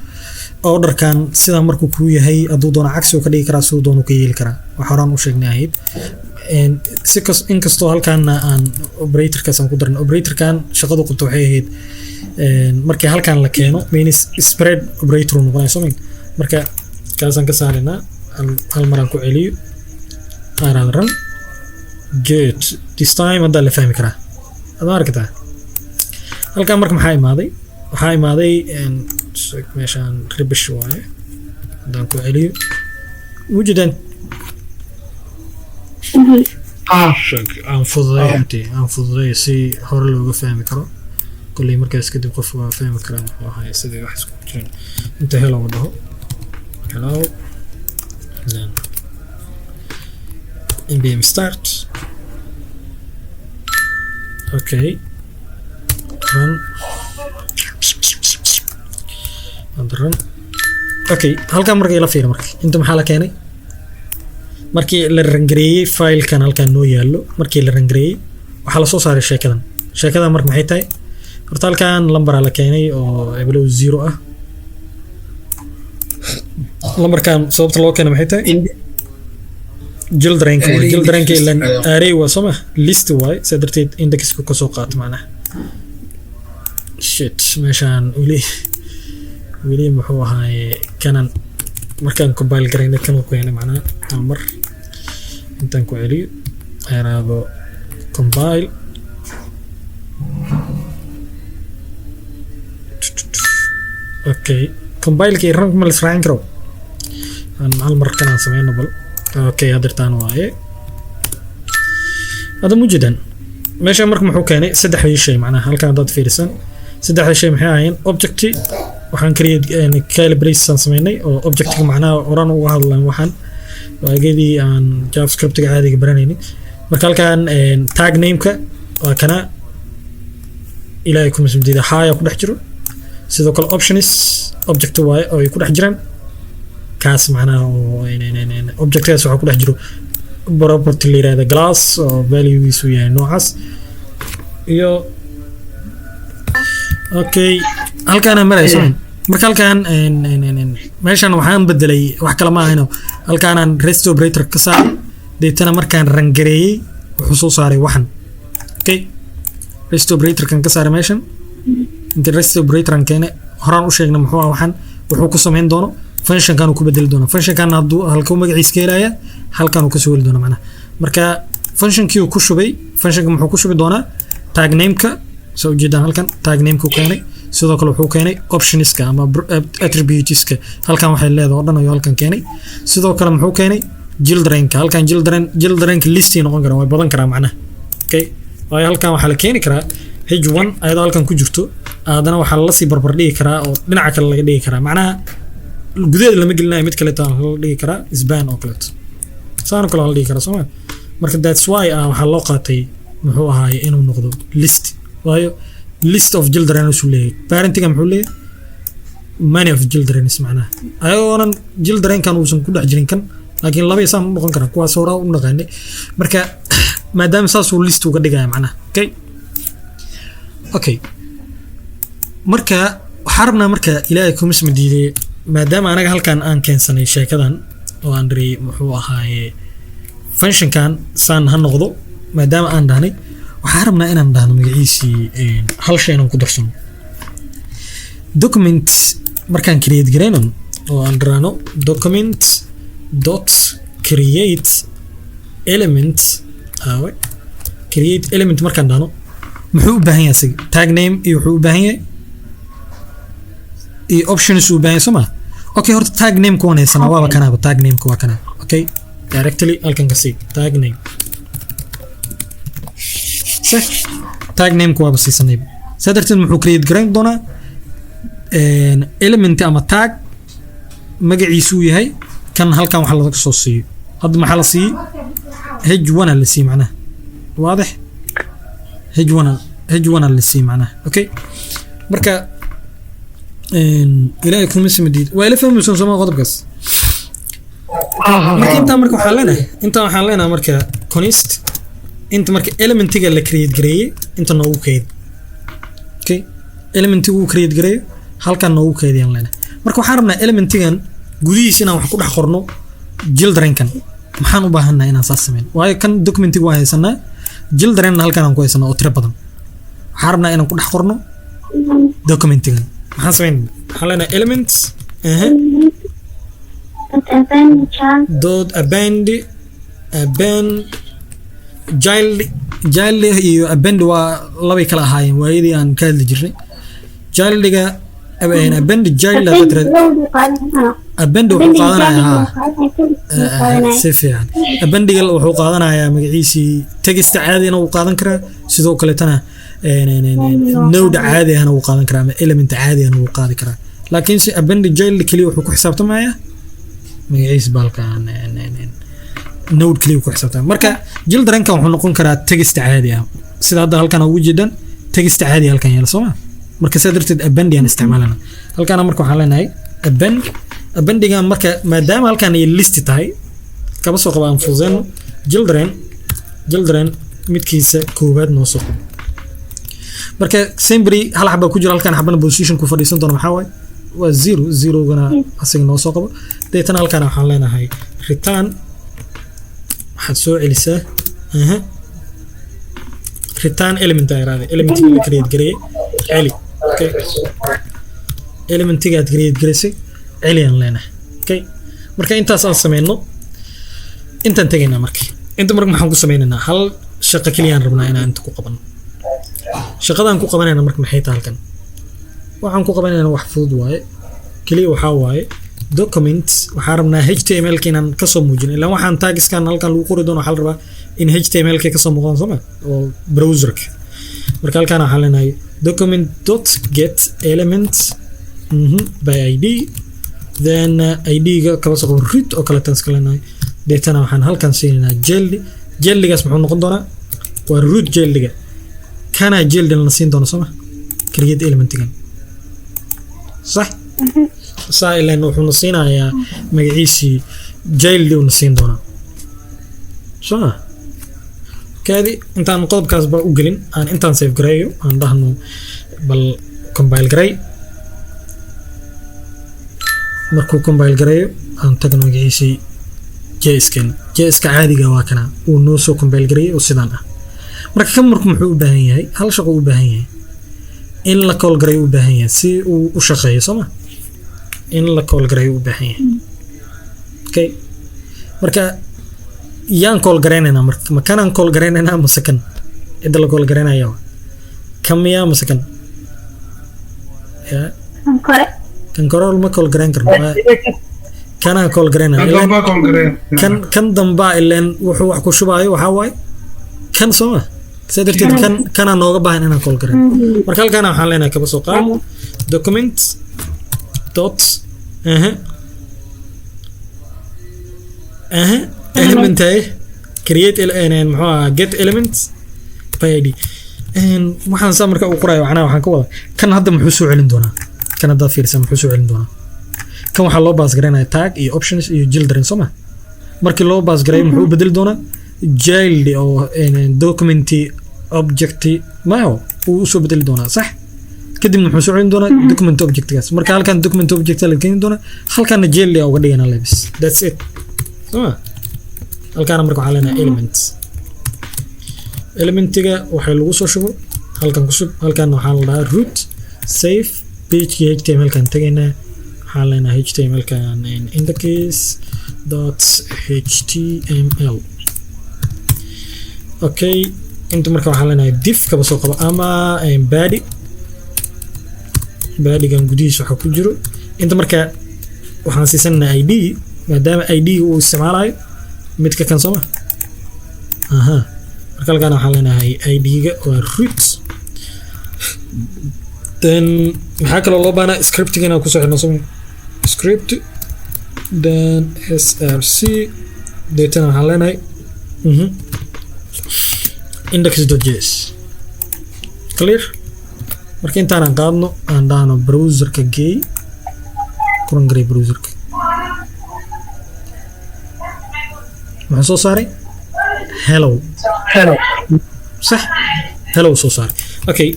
orderkan sidaa markuu kuu yahay, hadduu doono cagsi uu ka dhigi karaa, siduu doono ka yeeli karaa. Wax horaan u sheegnay ahayd. Si kas inkastoo halkaana aan operatorkaas aan ku darnay, operatorkan shaqadu qabto waxay ahayd markii halkan la keeno means spread operator uu noqonaya, soo ma? Marka kaasaan ka saaraynaa, hal mar aan ku celiyo, qaaraan run. Good, this time haddaa la fahmi karaa. Aad arkataa halkan marka maxaa imaaday? Waxaa imaaday meeshaan rubbish waaye. Haddaan ku celiyo, wujudan aan fududay, runtii aan fududay si hore looga fahmi karo. Kolley markaas kadib qof waa fahmi karaa muxuu ahaay sidii wax isku jiraan. Inta hello dhaho, hello, then npm start. Okay, run and run. Okay, halkan marka ila fiiri. Marka inta maxaa la keenay? Markii la run gareeyey filekan halkan noo yaallo, markii la run gareeyey waxaa lasoo saaray sheekadan. Sheekadan marka maxay tahay? Horta halkan lambaraa la keenay oo eblow zero ah. Lambarkan sababta loo keenay maxay tahay? Childrenka waay. Childrenka ilan array waa, soo ma? List waay, saa darteed indexka kasoo qaato macnaha. Shit, meeshaan weli weli muxuu ahaaye kanan markaan compile garaynay kanuu keenay macnaha. Hal mar intaan ku celiyo, ayraado compile. Okay, compileka iyo runka ma la israacin karo. Aan hal mar kanaan sameyno bal. Okay, hadirtaan waaye. Hadda mujidan meesha marka muxuu keenay? Saddexdii shay macnaha. Halkan haddaad fiirisan, saddexda shay maxay ahaayeen? Objecti waxaan create curly braces aan sameynay oo objectiga macnaha oran uga hadlan. Waxaan waagadii aan JavaScriptiga caadiga baranaynin. Marka halkan tag nameka waa kana, ilaahay kuma sumdiida, haya ku dhex jiro. Sidoo kale options object waaye oo ay ku dhex jiraan kaas macnaha, oo objectgaas waxaa ku dhex jiro property la yirahda class oo valuegiisu yahay noocaas iyo. Okay, halkaan marayso. Marka halkaan meeshan waxaan bedelay wax kale ma ahayno, halkaanaan rest operator ka saaray. Deetana markaan run gareeyey wuxuu soo saaray waxan. Okay, rest operatorkan ka saaray meeshan. Inta rest operator aan keenay, horaan u sheegnay muxuu ah waxan wuxuu ku samayn doono. Functionkan uu ku bedeli doono. Functionkan hadduu halkuu magaciisa ka helaya, halkan uu kasoo heli doono macnaha. Marka functionkii uu ku shubay, functionka muxuu ku shubi doonaa? Tag nameka soo ujeedaan halkan tag nameka uu keenay. Sidoo kale wuxuu keenay optionska ama attributeska halkan waxay leedahay oo dhan ayuu halkan keenay. Sidoo kale muxuu keenay? Childrenka. Halkan children, childrenka listay noqon karaan, way badan karaa macnaha. Okay, waayo halkan waxaa la keeni karaa h1 ayadoo halkan ku jirto, haddana waxaa lasii barbar dhigi karaa oo dhinaca kale laga dhigi karaa macnaha. Gudaheeda lama gelinayo, mid kaleeto la dhigi karaa, span oo kaleeto, saan oo kale waa la dhigi karaa, soo ma? Marka that's why ah waxaa loo qaatay muxuu ahaaye inuu noqdo list, waayo list of children uu leeyahay. Parentiga muxuu leeyahay? Many of children macnaha, ayagoonan childrenkan uusan ku dhex jirin kan, laakiin laba saan u noqon karaan kuwaas horaa u naqaanay. Marka maadaama saasuu list uga dhigaya macnaha. Okay, marka waxaa rabnaa, marka ilaahay kumisma diiday, maadaama anaga halkan aan keensanay sheekadan oo aan dhiri muxuu ahaaye functionkan saan ha noqdo, maadaama aan dhahnay, waxaa rabnaa inaan dhahno magaciisii hal shay inaan ku darsano. Document markaan create garayno oo aan dhahno document dot create element, aawe create element, markaan dhahno muxuu u baahan yahay asiga? Tag name iyo wuxuu u baahan yahay iyo options uu u baahan yahay, soo ma? Okay, horta tag name kuwan haysanaa, waaba kanaaba. Tag name waa kana. Okay, directly halkan ka sii tag name. Sax, tag name waaba siisanayba. Saa darteed muxuu create garayn doonaa? Element ama tag magaciisu uu yahay kan halkan waxa laga soo siiyo. Hadda maxaa la siiyey? H1 la siiyey macnaha, waadix? H1, h1 la siiyey macnaha. Okay, marka ilaahay kuma samadiid, waa ila fahmaysan, sooma, qodobkaas? Marka intaa marka waxaan leenahay, intaa waxaan leenahay marka const inta marka elementiga la create gareeyey inta noogu keyd. Okay, elementiga uu create gareeyo halkan noogu keydiyaan leenahay. Marka waxaan rabnaa elementigan gudihiisa inaan wax ku dhex qorno childrenkan. Maxaan u baahannahay inaan saas sameyn? Waayo kan documentiga waan haysanaa, childrenna halkan aan ku haysanaa oo tiro badan. Waxaan rabnaa inaan ku dhex qorno documentigan. Maxaan sameynaa? Waxaan leenahay elements
dot append child.
Dot append child. Child iyo append waa labay kala ahaayeen waayadii aan ka hadli jirnay. Childiga append child haddaad tiraahdo, append wuxuu qaadanayaa, haa, si fiican. Appendiga wuxuu qaadanayaa magaciisii, texta caadina wuu qaadan karaa sidoo kaleetana. Node caadi ahna wuu qaadan karaa ama element caadi ahna wuu qaadi karaa, laakiin se append child keliya wuxuu ku xisaabtamayaa magaciisa baalkan node keliya ku xisaabtamaya. Marka childrenkan wuxuu noqon karaa text caadi ah, sida hadda halkan ugu jeedaan, text caadi halkan yaala, soo ma? Marka saa darteed append aan isticmaalana halkaana. Marka waxaan leenahay append. Appendigan marka, maadaama halkan ay list tahay, kaba soo qaba aan fududeyno, children midkiisa koowaad noo soo qabo. Marka sembry hal xaba ku jira halkan, xabana position ku fadhiisan doona maxaa waaye? Waa zero. Zerogana asiga noo soo qabo. Deetana halkan waxaan leenahay return, waxaad soo celisaa, aha, return element aa iraahday, elementiga la create gareeyay celi. Okay, elementiga aad create gareysay celi aan leenahay. Okay, marka intaas aan sameyno, intaan tegaynaa. Marka inta marka maxaan ku sameynaynaa? Hal shaqo keliyaan rabnaa inaan inta ku qabano. Shaqadaan ku qabanayna marka maxay tahay? Halkan waxaan ku qabanaynaa wax fudud waaye. Keliya waxaa waaye document, waxaan rabnaa HTML ka inaan kasoo muujino, ilaan waxaan tagskan halkan lagu qori doono waxaa la rabaa in HTML ka kasoo muuqdaan, soo ma? Oo browserka. Marka halkan waxaan leenahay document dot get element by id, then id-ga kaba soo qabo root oo kale tan iska leenahay. Deetana waxaan halkan siinaynaa child. Childigaas muxuu noqon doonaa? Waa root childiga kana child la siin doono, soo ma? Create elementigan, sax saa ileen wuxuuna siinayaa magaciisii child uuna siin doonaa, soo ma? Kaadi, intaan qodobkaas ba u gelin, aan intaan save gareeyo, aan dhahno bal compile garay. Markuu compile gareeyo, aan tagno magaciisii JS-keena. JS-ka caadiga waa kana, uu noo soo compile gareeyay oo sidaan ah. Marka kan marku muxuu u baahan yahay? Hal shaqo u baahan yahay, in la call gareeyo u baahan yahay si uu u shaqeeyo, soo ma? In la call gareeyo u baahan yahay. Okay, marka yaan call gareynaynaa? Marka ma kanaan call gareynaynaa mase kan? Cidda la call gareynaya waa kan miyaa mase kan ya?
Kan kore.
Kan kore ma call gareyn karno, kanaan call gareynaya.
Kan
ileen
dambaa call gareyn.
Kan dambaa, ileen wuxuu wax ku shubaayo waxaa waaye kan, soo ma? Saa darteed kan kanaa nooga baahan inaan call gareyn. Marka halkaana waxaan leenahay, kaba soo qaad, document dot aha element ay create muxuu ahaa, get element by id. Waxaan saa marka u qorayo, macnaha waxaan ka wada, kan hadda muxuu soo celin doonaa? Kan haddaad fiirsan, muxuu soo celin doonaa? Kan waxaa loo pass garaynaya tag iyo options iyo children, soo ma? Markii loo pass gareeyo, muxuu u bedeli doonaa? Child oo document object maho uu usoo bedeli doonaa, sax? Kadib muxuu soo celin doonaa? Document objectgaas. Marka halkan document object la keeni doonaa, halkaana child uga dhiganaa lebis. That's it, soo ma? Halkaana marka waxaa leenahay elements, elementiga waxay lagu soo shubo halkan ku shub. Halkan waxaa la dhahaa root. Save. Pagekii HTML kan tegaynaa, waxaan leenahay HTML kan index.html. Okay, inta marka waxaan leenahay div, kaba soo qabo, ama body. Bodygan gudihiisa waxaa ku jiro inta. Marka waxaan siisananaa id, maadaama id uu isticmaalayo midka kan, sooma aha? Marka halkaan waxaan leenahay id-ga waa root. Then maxaa kaloo loo baahnaa? Scriptiga inaan kusoo xirno, soma? Script, then src, deetana waxaan leenahay index.js. Clear? Marka intaanan qaadno, aan dhahno browserka gey, kuran garay browserka. Muxuu soo saaray? Hello.
Hello.
Sax, hello soo saaray. Okay,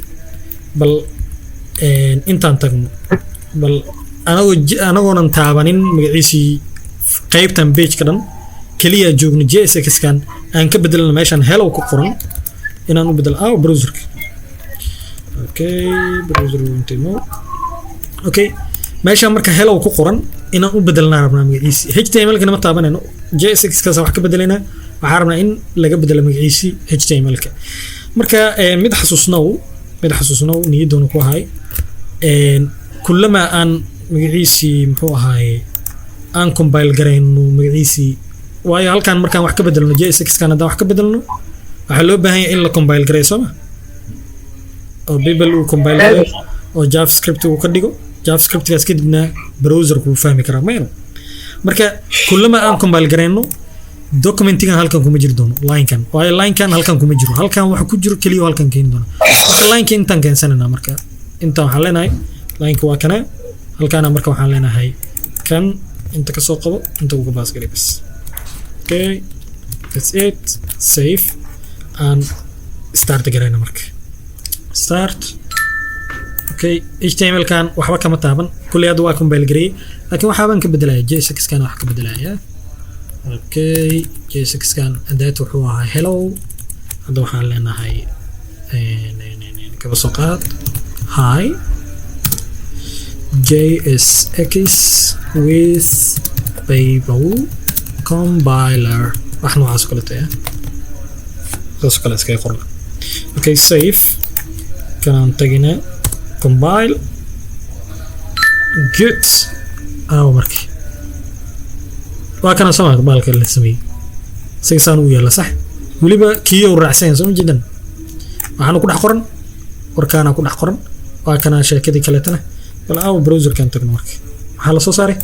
bal intaan tagno, bal anagoo anagoonan taabanin magaciisii qaybtan page-ka dhan, keliya joogno JSX kan, aan ka bedelno meeshan hello ku qoran inaan u bedelo ah browserka. Okay, browser intimo. Okay, meeshaan marka hello ku qoran inaan u bedelnaa rabnaa magaciisii. HTML kana ma taabanayno, JSX kaas wax ka bedelaynaa. Waxaan rabnaa in laga bedelo magaciisii HTML ka. Marka mid xasuusnow, mid xasuusnow, niyadoona ku ahay, kullama aan magaciisii muxuu ahaaye aan compile garayno magaciisii, waayo halkan markaan wax ka bedelno, JSX kan haddaan wax ka bedelno, waxaa loo baahan yahay in la compile gareeyo, soo ma? Oo Babel uu compile gareeyo oo JavaScript uu ka dhigo. JavaScriptgaas kadibna browserku wuu fahmi karaa, mayno? Marka kullama aan compile gareyno, documentigan halkan kuma jiri doono linekan, waayo linekan halkan kuma jiro. Halkan waxa ku jiro keliya halkan keeni doona. Marka lineka intaan keensanayna, marka intaan waxaan leenahay lineka waa kana halkaana. Marka waxaan leenahay kan inta kasoo qabo, inta uga pass garay bas. Okay, that's it. Save aan start garayna. Marka start. Okay, HTML kan waxba kama taaban. Kulli hadda waa compile gareeyey, laakiin waxaabaan ka bedelaya JSX kan wax ka bedelaya. Okay, JSX kan adaat wuxuu ahaa hello. Hadda waxaan leenahay kaba soo qaad "Hi, JSX with Babel compiler", wax noocaas oo kaleeto ya, saas oo kale iskaga qorna. Okay, save. Kanaan tagina, compile. Good. Aawa marki waa kana sama baalka la sameeyey, isaga saan u yaalla, sax. Weliba kii uu raacsan yahay, soo ma jeedan? Waxaana ku dhex qoran, warkaana ku dhex qoran, waa kana sheekadii kaleetana. Bal aawa browserkan tagno. Marka maxaa la soo saaray?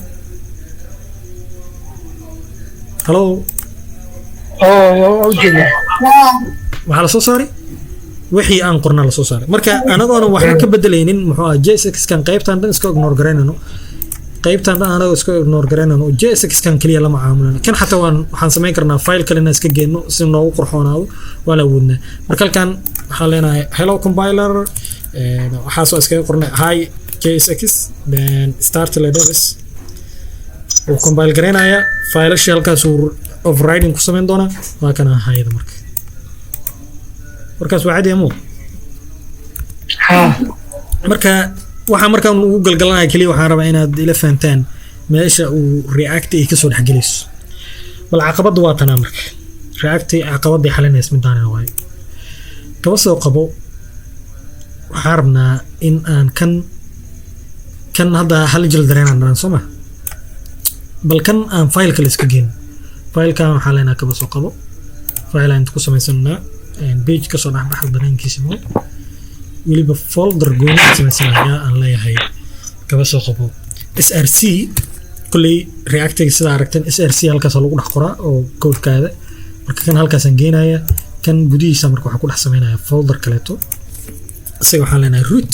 Hello?
Oo waa ujeednaa.
Waxaa la soo saaray wixii aan qorna la soo saaray. Marka anagoona waxba ka bedelaynin, muxuu ah, JSX kan qaybtan dhan iska ignore garaynano, qaybtan dhan anagoo iska ignore garaynano, JSX kan kaliya lama caamulano. Kan xataa waxaan samayn karnaa file kale inaan iska geenno si noogu qurxoonaado, waan awoodnaa. Marka halkan waxaan leenahay "Hello compiler", waxaasoo iskaga qornay "Hi JSX", then start ledavis. Wuu compile garaynaya faylashii, halkaas uu overriding ku samayn doonaa. Waa kana hayada. Marka markaas waa cadi amu.
Haa.
Marka waxaa markaan ugu galgalanaya keliya waxaan rabaa inaad ila fahantaan meesha uu React ay kasoo dhexgelayso. Bal caqabadda waa tanaa. Marka React caqabadday xalinaysa midaanina waayo. Kaba soo qabo waxaan rabnaa in aan kan hadda hal jil dareenaan dhalan, soo ma? Bal kan aan file kale iska geyno. Filekan waxaa leenaha kaba soo qabo file aan inta ku samaysanaa, page kasoo dhexbaxa dareenkiisa mo. Weliba folder gooni aan samaysanaya, aan leeyahay kaba soo qabo src. Kolley Reactiga sida aragteen src halkaas lagu dhex qoraa oo codekaada. Marka kan halkaasaan geenaya, kan gudihiisa. Marka waxaan ku dhex samaynaya folder kaleeto. Isaga waxaan leenahay root,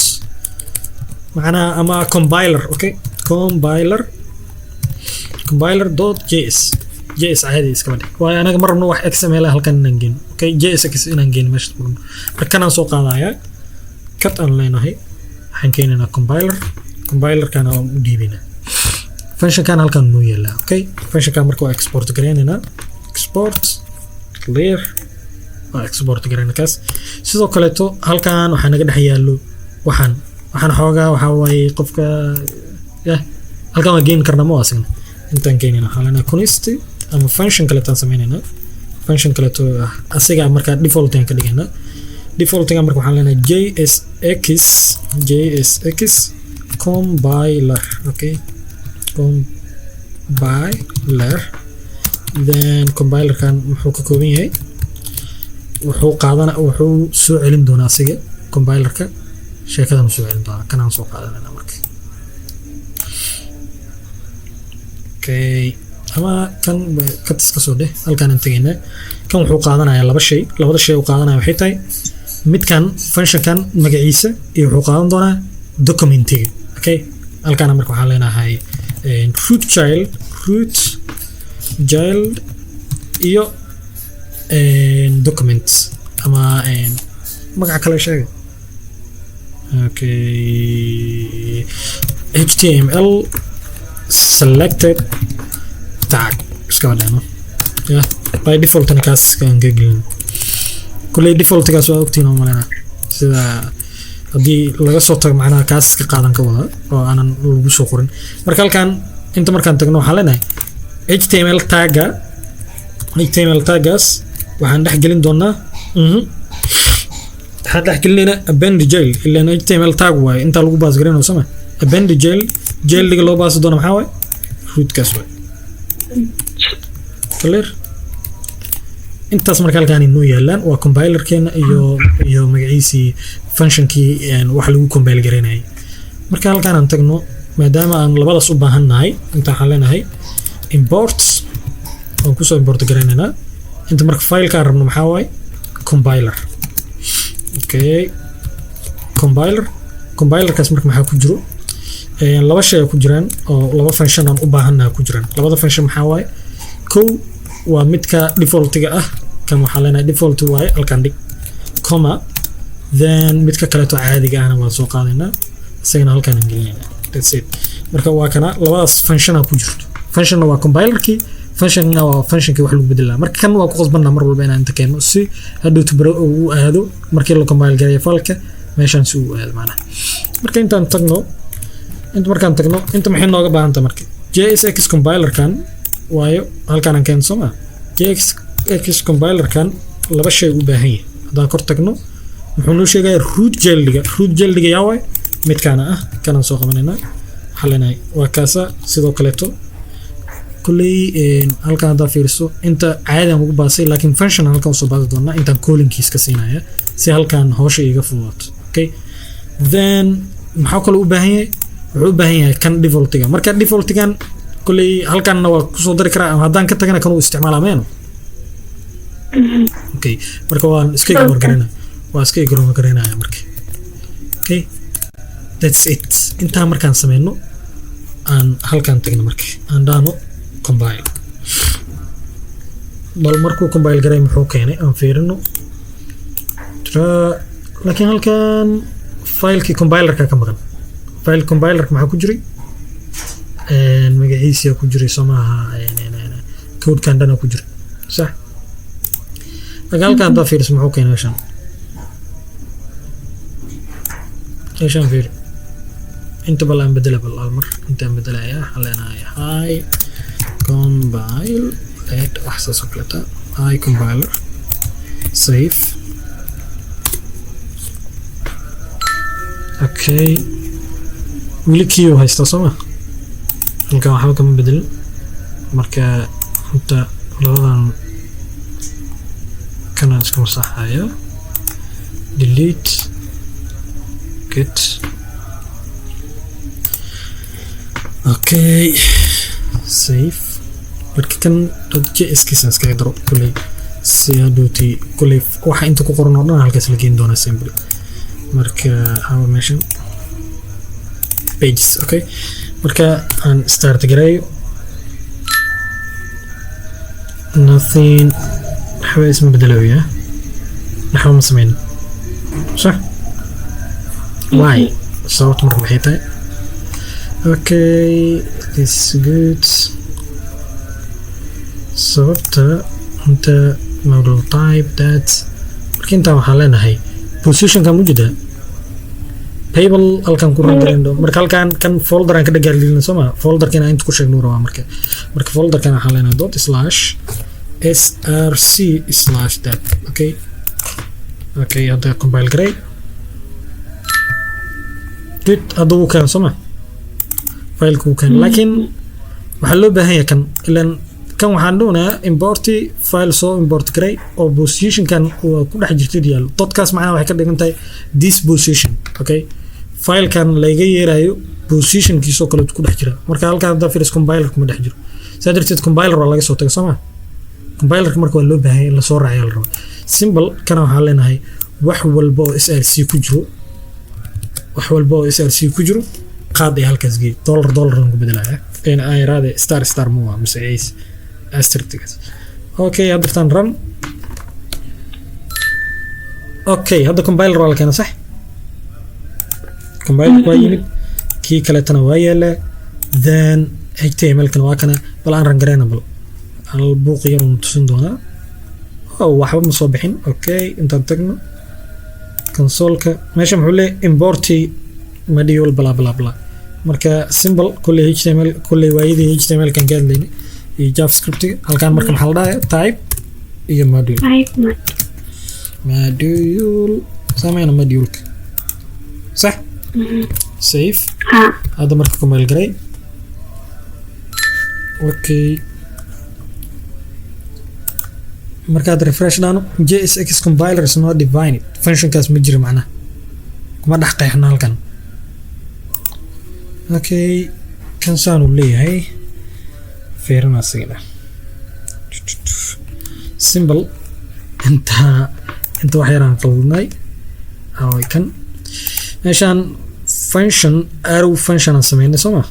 macnaha ama compiler. Okay, compiler, compiler.js. JS caadi iskaba dhig, waayo anaga ma rabno wax XML ah halkan inaan geyno. Okay, JSX inaan geyno meesha ma rabno. Marka kanaan soo qaadaya, cut aan leenahay, waxaan keenaynaa compiler. Compilerkana waan u dhiibaynaa. Functionkan halkan noo yaalaa. Okay, functionkan marka waa export gareynaynaa, export clear, waa export gareyna kaas. Sidoo kaleeto halkan waxaa naga dhex yaallo waxaan xoogaa waxaa waaye qofka yah halkan waa geyn karnaa ma asigna. Intaan keenayna waxaa leenahay const ama function kaleetaan sameynaynaa, function kaleeto ah asiga. Markaa default aan ka dhigaynaa. Defaultiga marka waxaan leenahay JSX, JSX compiler. Okay, compiler. Then compilerkan muxuu ka kooban yahay? Wuxuu qaadana, wuxuu soo celin doonaa asiga compilerka sheekadan soo celin doonaa. Kanaan soo qaadanayna marka. Okay, ama kan katis ka soo dheh. Halkaan aan tegaynaa. Kan wuxuu qaadanayaa laba shay. Labada shay uu qaadanaya waxay tahay midkan functionkan magaciisa iyo wuxuu qaadan doonaa documentiga. Okay, halkaana marka waxaan leenahay root child, root child iyo document ama magaca kale sheega. Okay, HTML selected tag iska dhahno. Yeah, by defaultna kaas kaan ka gelin. Kulley defaultgaas waa ogtiin oo malena sida haddii laga soo tago, macnaha kaas ka qaadan ka wada oo aanan lagu soo qorin. Marka halkan inta markaan tagno, waxaan leenahay HTML tagga, HTML tagaas waxaan dhex gelin doonaa, waxaan dhex gelinaynaa append child, ilaan HTML tag waaye intaa lagu pass garaynayo, sama? Append child, childiga loo passi doono maxaa waaye? Rootkaas waaye. Clear? Intaas marka halkaan inoo yaalaan waa compilerkeena iyo magaciisii functionkii wax lagu compile garaynayay. Marka halkaan aan tagno, maadaama aan labadaas u baahan nahay, inta waxaan leenahay import, waan kusoo import garaynaynaa inta. Marka filekaan rabno maxaa waaye? Compiler. Okay, compiler. Compilerkaas marka maxaa ku jiro? Laba shay ku jiraan oo laba function aan u baahannaha ku jiraan. Labada function maxaa waaye? Kow waa midka defaultiga ah. Kan waxaa leenahay default waaye, halkan dhig, comma, then midka kaleeto caadiga ahna waan soo qaadaynaa, isagana halkaan aan gelinaynaa. That's it. Marka waa kana, labadaas functiona ku jirto. Functionna waa compilerkii, functionna waa functionkii wax lagu bedelaa. Marka kan waa ku qasbanaa mar walba inaan inta keeno si hadhowtu baro uu aado markii la compile gareeyo fileka meeshaan si uu aado macnaha. Marka intaan tagno, inta markaan tagno, inta maxay nooga baahan tahay? Marka JSX compilerkan waayo halkaan aan keeno, soo maa? JSX compilerkan laba shay u baahan yahay. Haddaan kor tagno, muxuu noo sheegayaa? Root childiga. Root childiga yaa waay? Midkaana ah. Kanaan soo qabanaynaa, waxaa leenahay waa kaasa. Sidoo kaleeto kulley halkan haddaa fiiriso, inta caadiyan ugu baasay, laakiin function halkan usoo baasi doonaa. Intaan callingkiis ka siinaya si halkan hawsha iiga fududaato. Okay, then maxaa kaloo u baahan yahay? Wuxuu u baahan yahay kan defaultiga. Marka defaultigan kulley halkanna waa kusoo dari karaa, ama haddaan ka tagana kan uu isticmaalaa meeno. Okay, marka waan iska ignore garaynaya, waa iska ignore garaynaya marka. Okay, that's it. Intaa markaan sameyno, aan halkan tagno, marka aan dhahno compile. Bal markuu compile garay muxuu keenay aan fiirino. Laakiin halkan filekii compilerka ka maqan. File compilerka maxaa ku jiray? Magaciisa ku jiray, soo maaha? Codekan dhana ku jira, sax? Laakiin halkan haddaa fiiriso, muxuu keenay meeshaan? Meeshaan fiiri. Inta bal aan bedela, bal hal mar intaan bedelaya. Waxaan leenahay hi compile let, wax saas oo kaleeta, hi compiler, save. Okay, weli kii uu haystaa, soo ma? Halkan waxba kama bedelin. Marka inta labadan kana iska masaxaya, delete, get. Okay, save. Marka kan .js kiisa iskaga daro kulley si hadhowti kulley waxa inta ku qoran oo dhan halkaas la geyn doonaa simply. Marka hawa meeshan pages. Okay, marka aan start gareeyo, nothing, waxba isma bedelayo, waxba ma sameyn, sax? Why? Sababta marka maxay tahay? Okay, this is good. Sababta inta model type that. Marka intaan waxaan leenahay positionka mujida table halkan ku rangareyno. Marka halkan kan folder aan ka dhagaalgelina, soo ma? Folderkan aan inta ku sheegno rabaa. Marka folderkan waxaan leenahay dot slash src slash that. Okay, hadda compile garay. Good, hadda wuu keena, soo ma? Fileka wuu keena, laakiin waxaa loo baahan yahay kan ilan kan waxaan doonayaa importi file soo import garay oo positionkan waa ku dhex jirtid yaalo. Dotkaas macnaha waxay ka dhigan tahay this position. Okay, filekan layga yeerayo positionkiisoo kale ku dhex jira. Marka halkaan haddaa firis, compiler kuma dhex jiro. Saa darteed compiler waa laga soo tagay, soo ma? Compilerka marka waa loo baahan yahay in lasoo raaciyo la rabo. Simple, kana waxaan leenahay wax walba oo src ku jiro, wax walba oo src ku jiro qaad ee halkaas geey. Dollar dollar ku bedelaya een aan yiraahde star star mu waa mise ace asterisk. Okay, hadda run. Okay, hadda compiler waa la keenay, sax? Compiler waa yimid, kii kaleetana waa yaalaa, then HTML kana waa kana. Bal aan run gareyna, bal hal buuq yar uun tusin doonaa. Oh, waxba ma soo bixin. Okay, intaan tagno consoleka, meesha muxuu leeyahay? Importi module bla bla bla. Marka simple, kulley HTML, kulley waayadii HTML kan ka hadlaynay iyo JavaScript. Halkaan marka maxaa la dhahaya? Type iyo module.
Type
module saameyna moduleka, sax? Save.
Ha.
Hadda marka compile garay. Okay. Markaad refresh dhahno, JSX compiler is not defined, functionkaas ma jiro, macnaha kuma dhex qeexna halkan. Okay, kan saan uu leeyahay, fiirina asigana. Simple. Inta wax yaraan qaldnay. Away kan meeshaan function, arrow function aan sameynay, soo ma?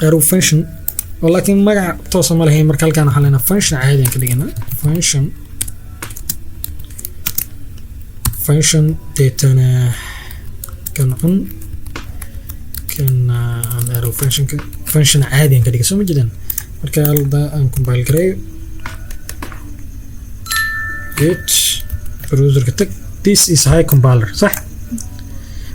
Arrow function oo laakiin magac toosa ma lahayn. Marka halkaan waxaan leenahay function caadi aan ka dhiganaa, function, deetana kan cun kan aan arrow functionka function caadi aan ka dhigay, soo ma jeedaan? Marka halda aan compile gareeyo, git browserka tag. This is high compiler, sax.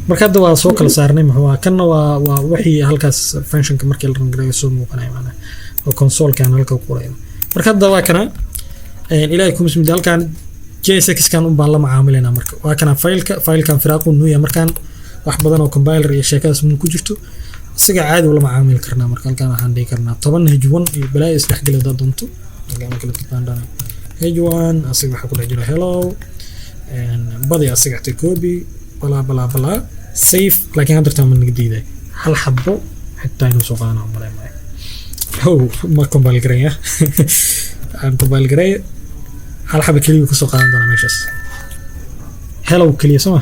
Marka hadda waa soo kala saarnay. Muxuu ahaa kanna? Waa wixii halkaas functionka markii la run gareeyo soo muuqanaya, macnaha oo consolekan halka ku qorayo. Marka hadda waa kana, ilaahay kuma smid, halkan JSX kan un baan la macaamilaynaa. Marka waa kana fileka, filekan firaaqu nuuya. Markaan wax badan oo compiler iyo sheekadaas mun ku jirto, isaga caadi ula macaamili karnaa. Marka halkan waxaan dhihi karnaa 10 h1 iyo balaayo isdhexgeli haddaad doonto. Halkan marka la dhan h1, asiga waxaa ku dhex jira hello, badi asiga xigtay copy, balaa balaa balaa, save. Laakiin hadda ma naga diiday hal xabo xitaa inuu soo qaadana malay maayo. How ma compile garaya? Aan compile garay, hal xabo keliya kasoo qaadan doonaa meeshaas, hello keliya, soo ma?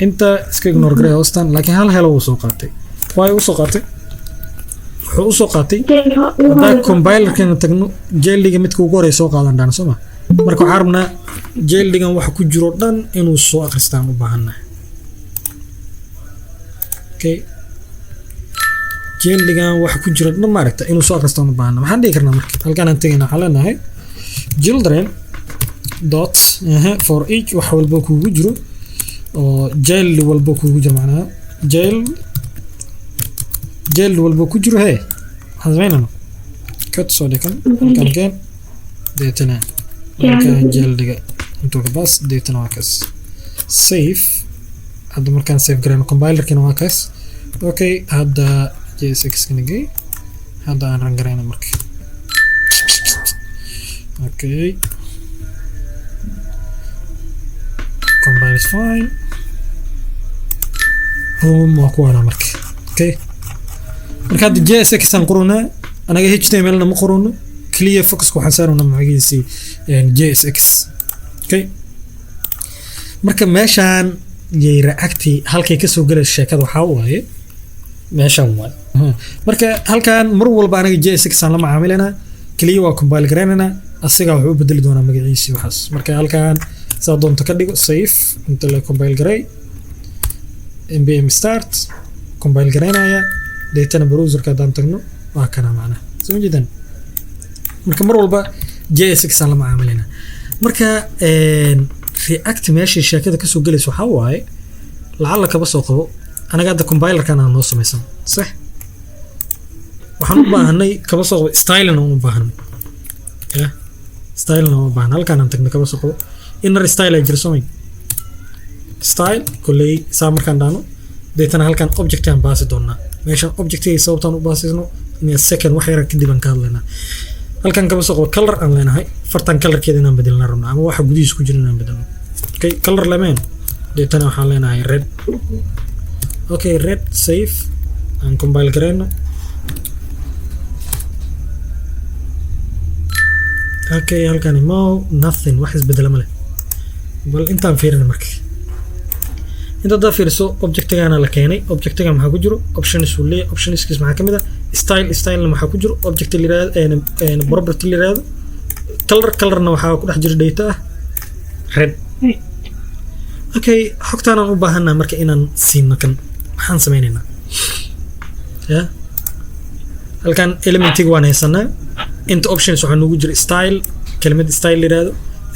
Inta iska ignore garay hoostan, laakiin hal hello uu soo qaatay. Waayo usoo qaatay? Wuxuu usoo qaatay, haddaa compilerkana tagno, childiga midka ugu horey soo qaadan dhaan, soo ma? Marka waxaan rabnaa childigan waxa ku jiro dhan inuu soo akhristaan u baahannahay. Okay, childigan waxa ku jiro dhan, maaragta, inuu soo akhristaan u baahannahay. Maxaan dhihi karnaa marka? Halkaan aan tegayna, waxaan leenahay children dot for each, wax walba kuugu jiro oo child walba kuugu jiro, macnaha child walba ku jiro. Hee, waxaan samaynayna cut soo dhigan halkaan keen, deetana halkaan childiga intuu ka baas, deetana waa kaas, save. Hadda markaan save garayno, compilerkina waa kaas. Okay, hadda JSX kana gey, hadda aan run garayno marka. Okay, compile is fine. Boom, waa kuwaana marka. Okay, marka hadda JSX aan qoranaa anaga, HTML na ma qorano. Clear focuska waxaan saarana magaciisii JSX. Okay, marka meeshaan yay Reacti halkay kasoo galaysa sheekada waxaa waaye meeshaan waaye. Marka halkan mar walba anaga JSX aan la macaamilanaa, keliya waa compile garaynaynaa, asigaa wuxuu u bedeli doonaa magaciisii waxaas. Marka halkan saa doonto ka dhigo, save. Inta la compile garay, npm start, compile garaynaya, deetana browserka haddaan tagno, waa kana macnaha, soo ma jeedaan? Marka mar walba JSX aan la macaamilaynaa. Marka React meeshii sheekada kasoo gelaysa waxaa waaye, lacalla kaba soo qabo anaga hadda compilerkan aan noo samaysan, sax. Waxaan u baahanay, kaba soo qabo, styling aan u baahanay, ya styling aan u baahanay. Halkaan aan tagno, kaba soo qabo inner style ay jira, soo mayn? Style kolley saa markaan dhahno, deetana halkaan object aan baasi doonaa. Meeshaan objectiga sababtaan u baasisno in a second, wax yar kadib aan ka hadlaynaa. Halkan kaba soo qabo color aan leenahay, fartan colorkeeda inaan bedelna rabno ama waxa gudihiisa ku jira inaan bedelno. Okay, color lemeen, deetana waxaan leenahay red. Okay, red, save, aan compile gareyno. Okay, halkani mo nothing, wax isbedela ma leh. Bal intaan fiirina. Marka inta haddaa fiiriso, objectigana la keenay. Objectiga maxaa ku jiro? Options uu leeyahay. Optionskiis maxaa kamid ah? Style. Stylena maxaa ku jiro? Object la yiraahdo, property la yiraahdo color. Colorna waxaa ku dhex jira data ah red. Okay, xogtaanaan u baahannaha marka inaan siino kan. Maxaan sameynaynaa? Ya, halkan elementiga waan haysanaa. Inta options waxaa noogu jira style, kelimad style la yiraahdo.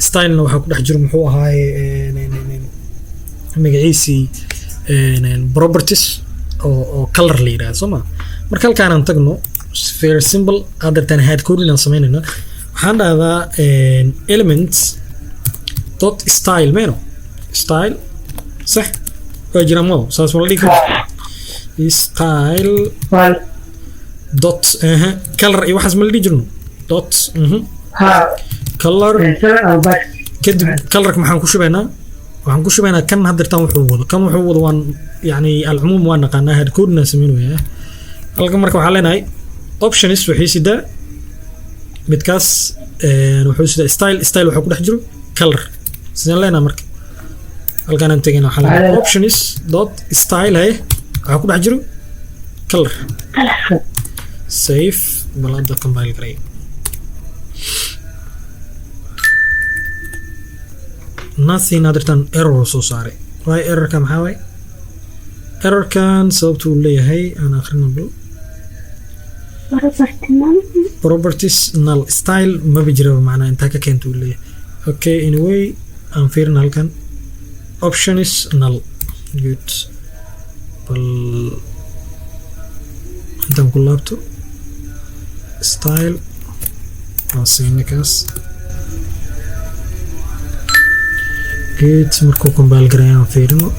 Stylena waxaa ku dhex jiro, muxuu ahaaye magaciisii, properties oo color la yiraahdo, soo ma? Marka halkaan aan tagno, very simple. Haddeertaan hard coding aan sameynayna. Waxaan dhahdaa elements dot style meno style, sax waa jira mo? Saas ma la dhihi karo? Style dot color iyo waxaas ma la dhihi jirno? Dot Color. Kadib colorka maxaan ku shubaynaa? Waxaan ku shubaynaa kan haddeertaan wuxuu wado, kan wuxuu wado waan yani alcumuum waan naqaanaa, hardcodena sameynaya halkan. Marka waxaan leenahay options waxay sidaa midkaas, wuxuu sidaa style. Style waxaa ku dhex jiro color. Sidaan leenahay marka halkaan aan tegayna, waxaan leenahay options dot style, haye, waxaa ku dhex jiro color. Save. Bal hadda compile garay. Nothing. Haddeertaan error soo saaray. Waay errorka maxaa waay? Errorkan sababta uu leeyahay aan akhrino bal. Properties null style maba jiraba, macnaa intaa ka keenta uu leeyahay. Okay, anyway, aan fiirina halkan. Options null, good. Bal intaan ku laabto, style waan siinay kaas. Good. Markuu compile garay aan fiirino.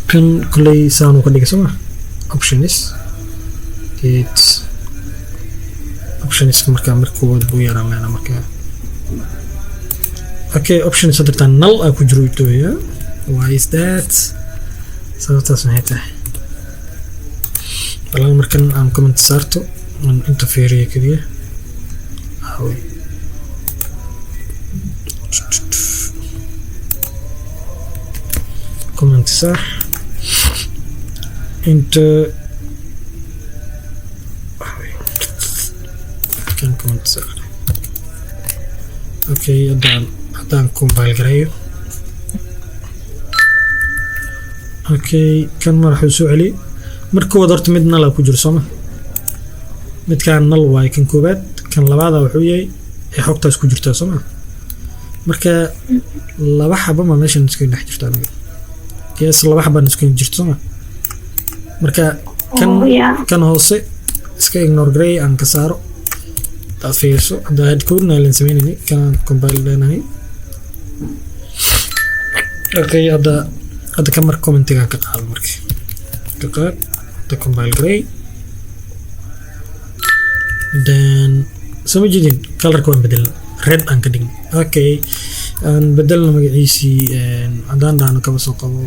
Kan kuley saanuu ka dhigay, soo ma? Options, good. Options marka marka koowaad buu yaraan leena marka. Okay, options hadirtaan null aa ku jiro itooya. Why is that? Sababtaas maxay tahay? Balal markan aan comment saarto, aan inta fiiriyo keliya. Aaway? Comment saar inta. Aaway? Kan comment saar. Okay, haddaan compile gareeyo. Okay, kan madaxuu soo celiyey. Marka koowaad horta mid null aa ku jiro, sooma? Midkaan null waaye kan koowaad. Kan labaada wuxuu yahay ee xogtaas ku jirtaa, sooma? Marka laba xaba ma meeshan iskaga dhex jirto aniga? Yes, laba xabaan iskaga jirto, sooma? Marka kan kan hoose iska ignore gareey, aan ka saaro. Hadaad fiiriso hadda hardcodena lan sameynayni, kanaan compile leenahay. Okay, hadda kan marka commentigaan ka qaado, marka ka qaad. Hadda compile gareey. Then soo ma jeedin, colorka waan bedelna, red aan ka dhigna. Okay, aan bedelna magaciisii. Haddaan dhahno, kaba soo qabo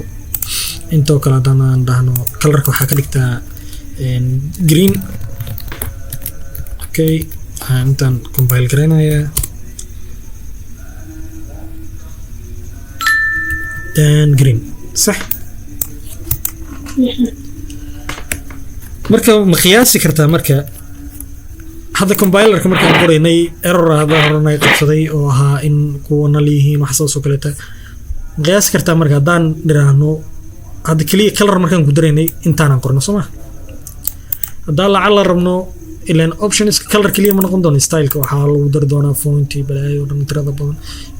intoo kale, haddaan aan dhahno colorka waxaa ka dhigtaa green. Okay, waxaan intaan compile garaynayaa. Then green, sax. Marka ma qiyaasi kartaa marka hadda compilerka markaan qoraynay error hadda horanay qabsaday oo ahaa in kuwa null yihiin, wax saas oo kaleeta? Ma qiyaasi kartaa marka haddaan dhiraahno hadda keliya color markaan ku daraynay intaanan qorno, soo ma? Haddaan lacala rabno, ilan optionska color keliya ma noqon doono, styleka waxaa lagu dari doonaa fonti, balaayo dhan tirada badan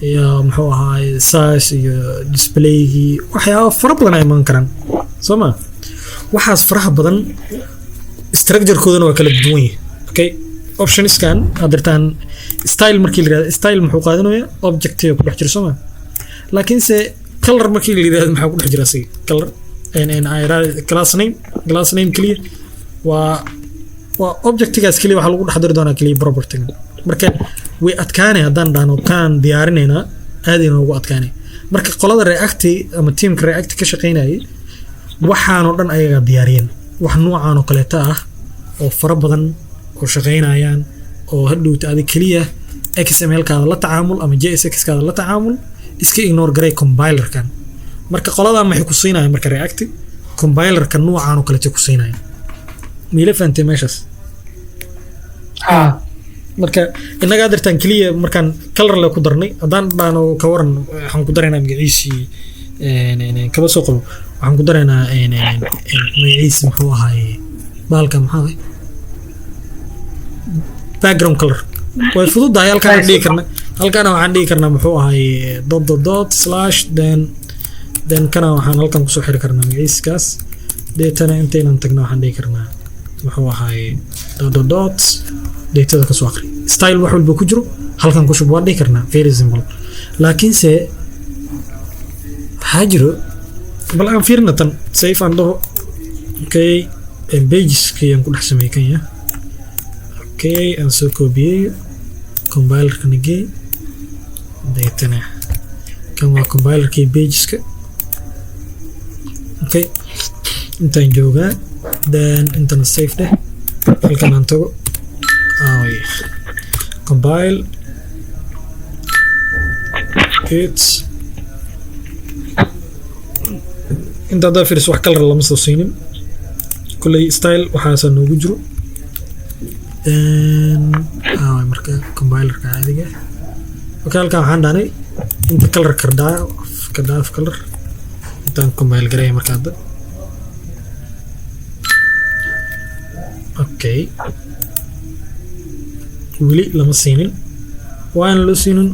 iyo muxuu ahaay size iyo displaygii, waxyaaba fara badan ay iman karaan, soo ma? Waxaas faraha badan structurekoodana waa kala duwan yahay. Okay, optionskan haddirtaan style markii la yirahdo, style muxuu qaadanayaa? Objectiga ku dhex jira, soo ma? Laakiinse color markii la yirahdo, maxaa ku dhex jira asiga? Color class name, class name keliya waa objectigaas keliya. Waxaa lagu dhex dari doonaa keliya property. Marka way adkaanay haddaan dhahno kaan diyaarinaynaa, aad inoogu adkaanay. Marka qolada React ama teamka React ka shaqaynayay waxaanoo dhan ayagaa diyaariyeen, wax nuucan oo kaleeta ah oo fara badan oo shaqaynayaan, oo hadhowta adig keliya XML kaada la tacaamul ama JSX kaada la tacaamul, iska ignore garay compilerkan. Marka qoladan maxay ku siinayaan? Marka React compilerka nuucan oo kaleeta ku siinayaan. Miila fahantay meeshaas? Marka innagaa dirtaan keliya markaan color le ku darnay, haddaan dhahno ka waran waxaan ku daraynaa magaciisii, kaba soo qabo, waxaan ku daraynaa magaciisi muxuu ahaay bahalka, maxaa ahay, background color, way fududahay. Halkaan dhihi karna, halkaana waxaan dhihi karnaa muxuu ahay dot dot dot slash, then kana waxaan halkan kusoo xiri karnaa magaciiskaas. Deetana intaynan tagna waxaan dhihi karnaa muxuu ahay dot dot dot, datada kasoo aqri, style wax walba ku jiro halkan ku shub, waan dhihi karnaa. Very simple. Laakiinse waxaa jiro, bal aan fiirina tan. Save aan dhaho. Okay. Pageski aan ku dhex sameeyey kan ya. Okay, aan soo koobiyey, compilerkana geey. Deetana kan waa compilerkii pageska. Okay, intaan joogaa, then intana save dheh. Halkan aan tago. Ay, compile it. Inta haddaa fiiriso, wax color lama soo siinin. Kulley style waxaasaa noogu jiro. Then marka compilerka caadiga. Okay, halkan waxaan dhahnay inta color ka dhaaf color. Intaan compile gareeya marka hadda. Okay, weli lama siinin. Waana loo siinin.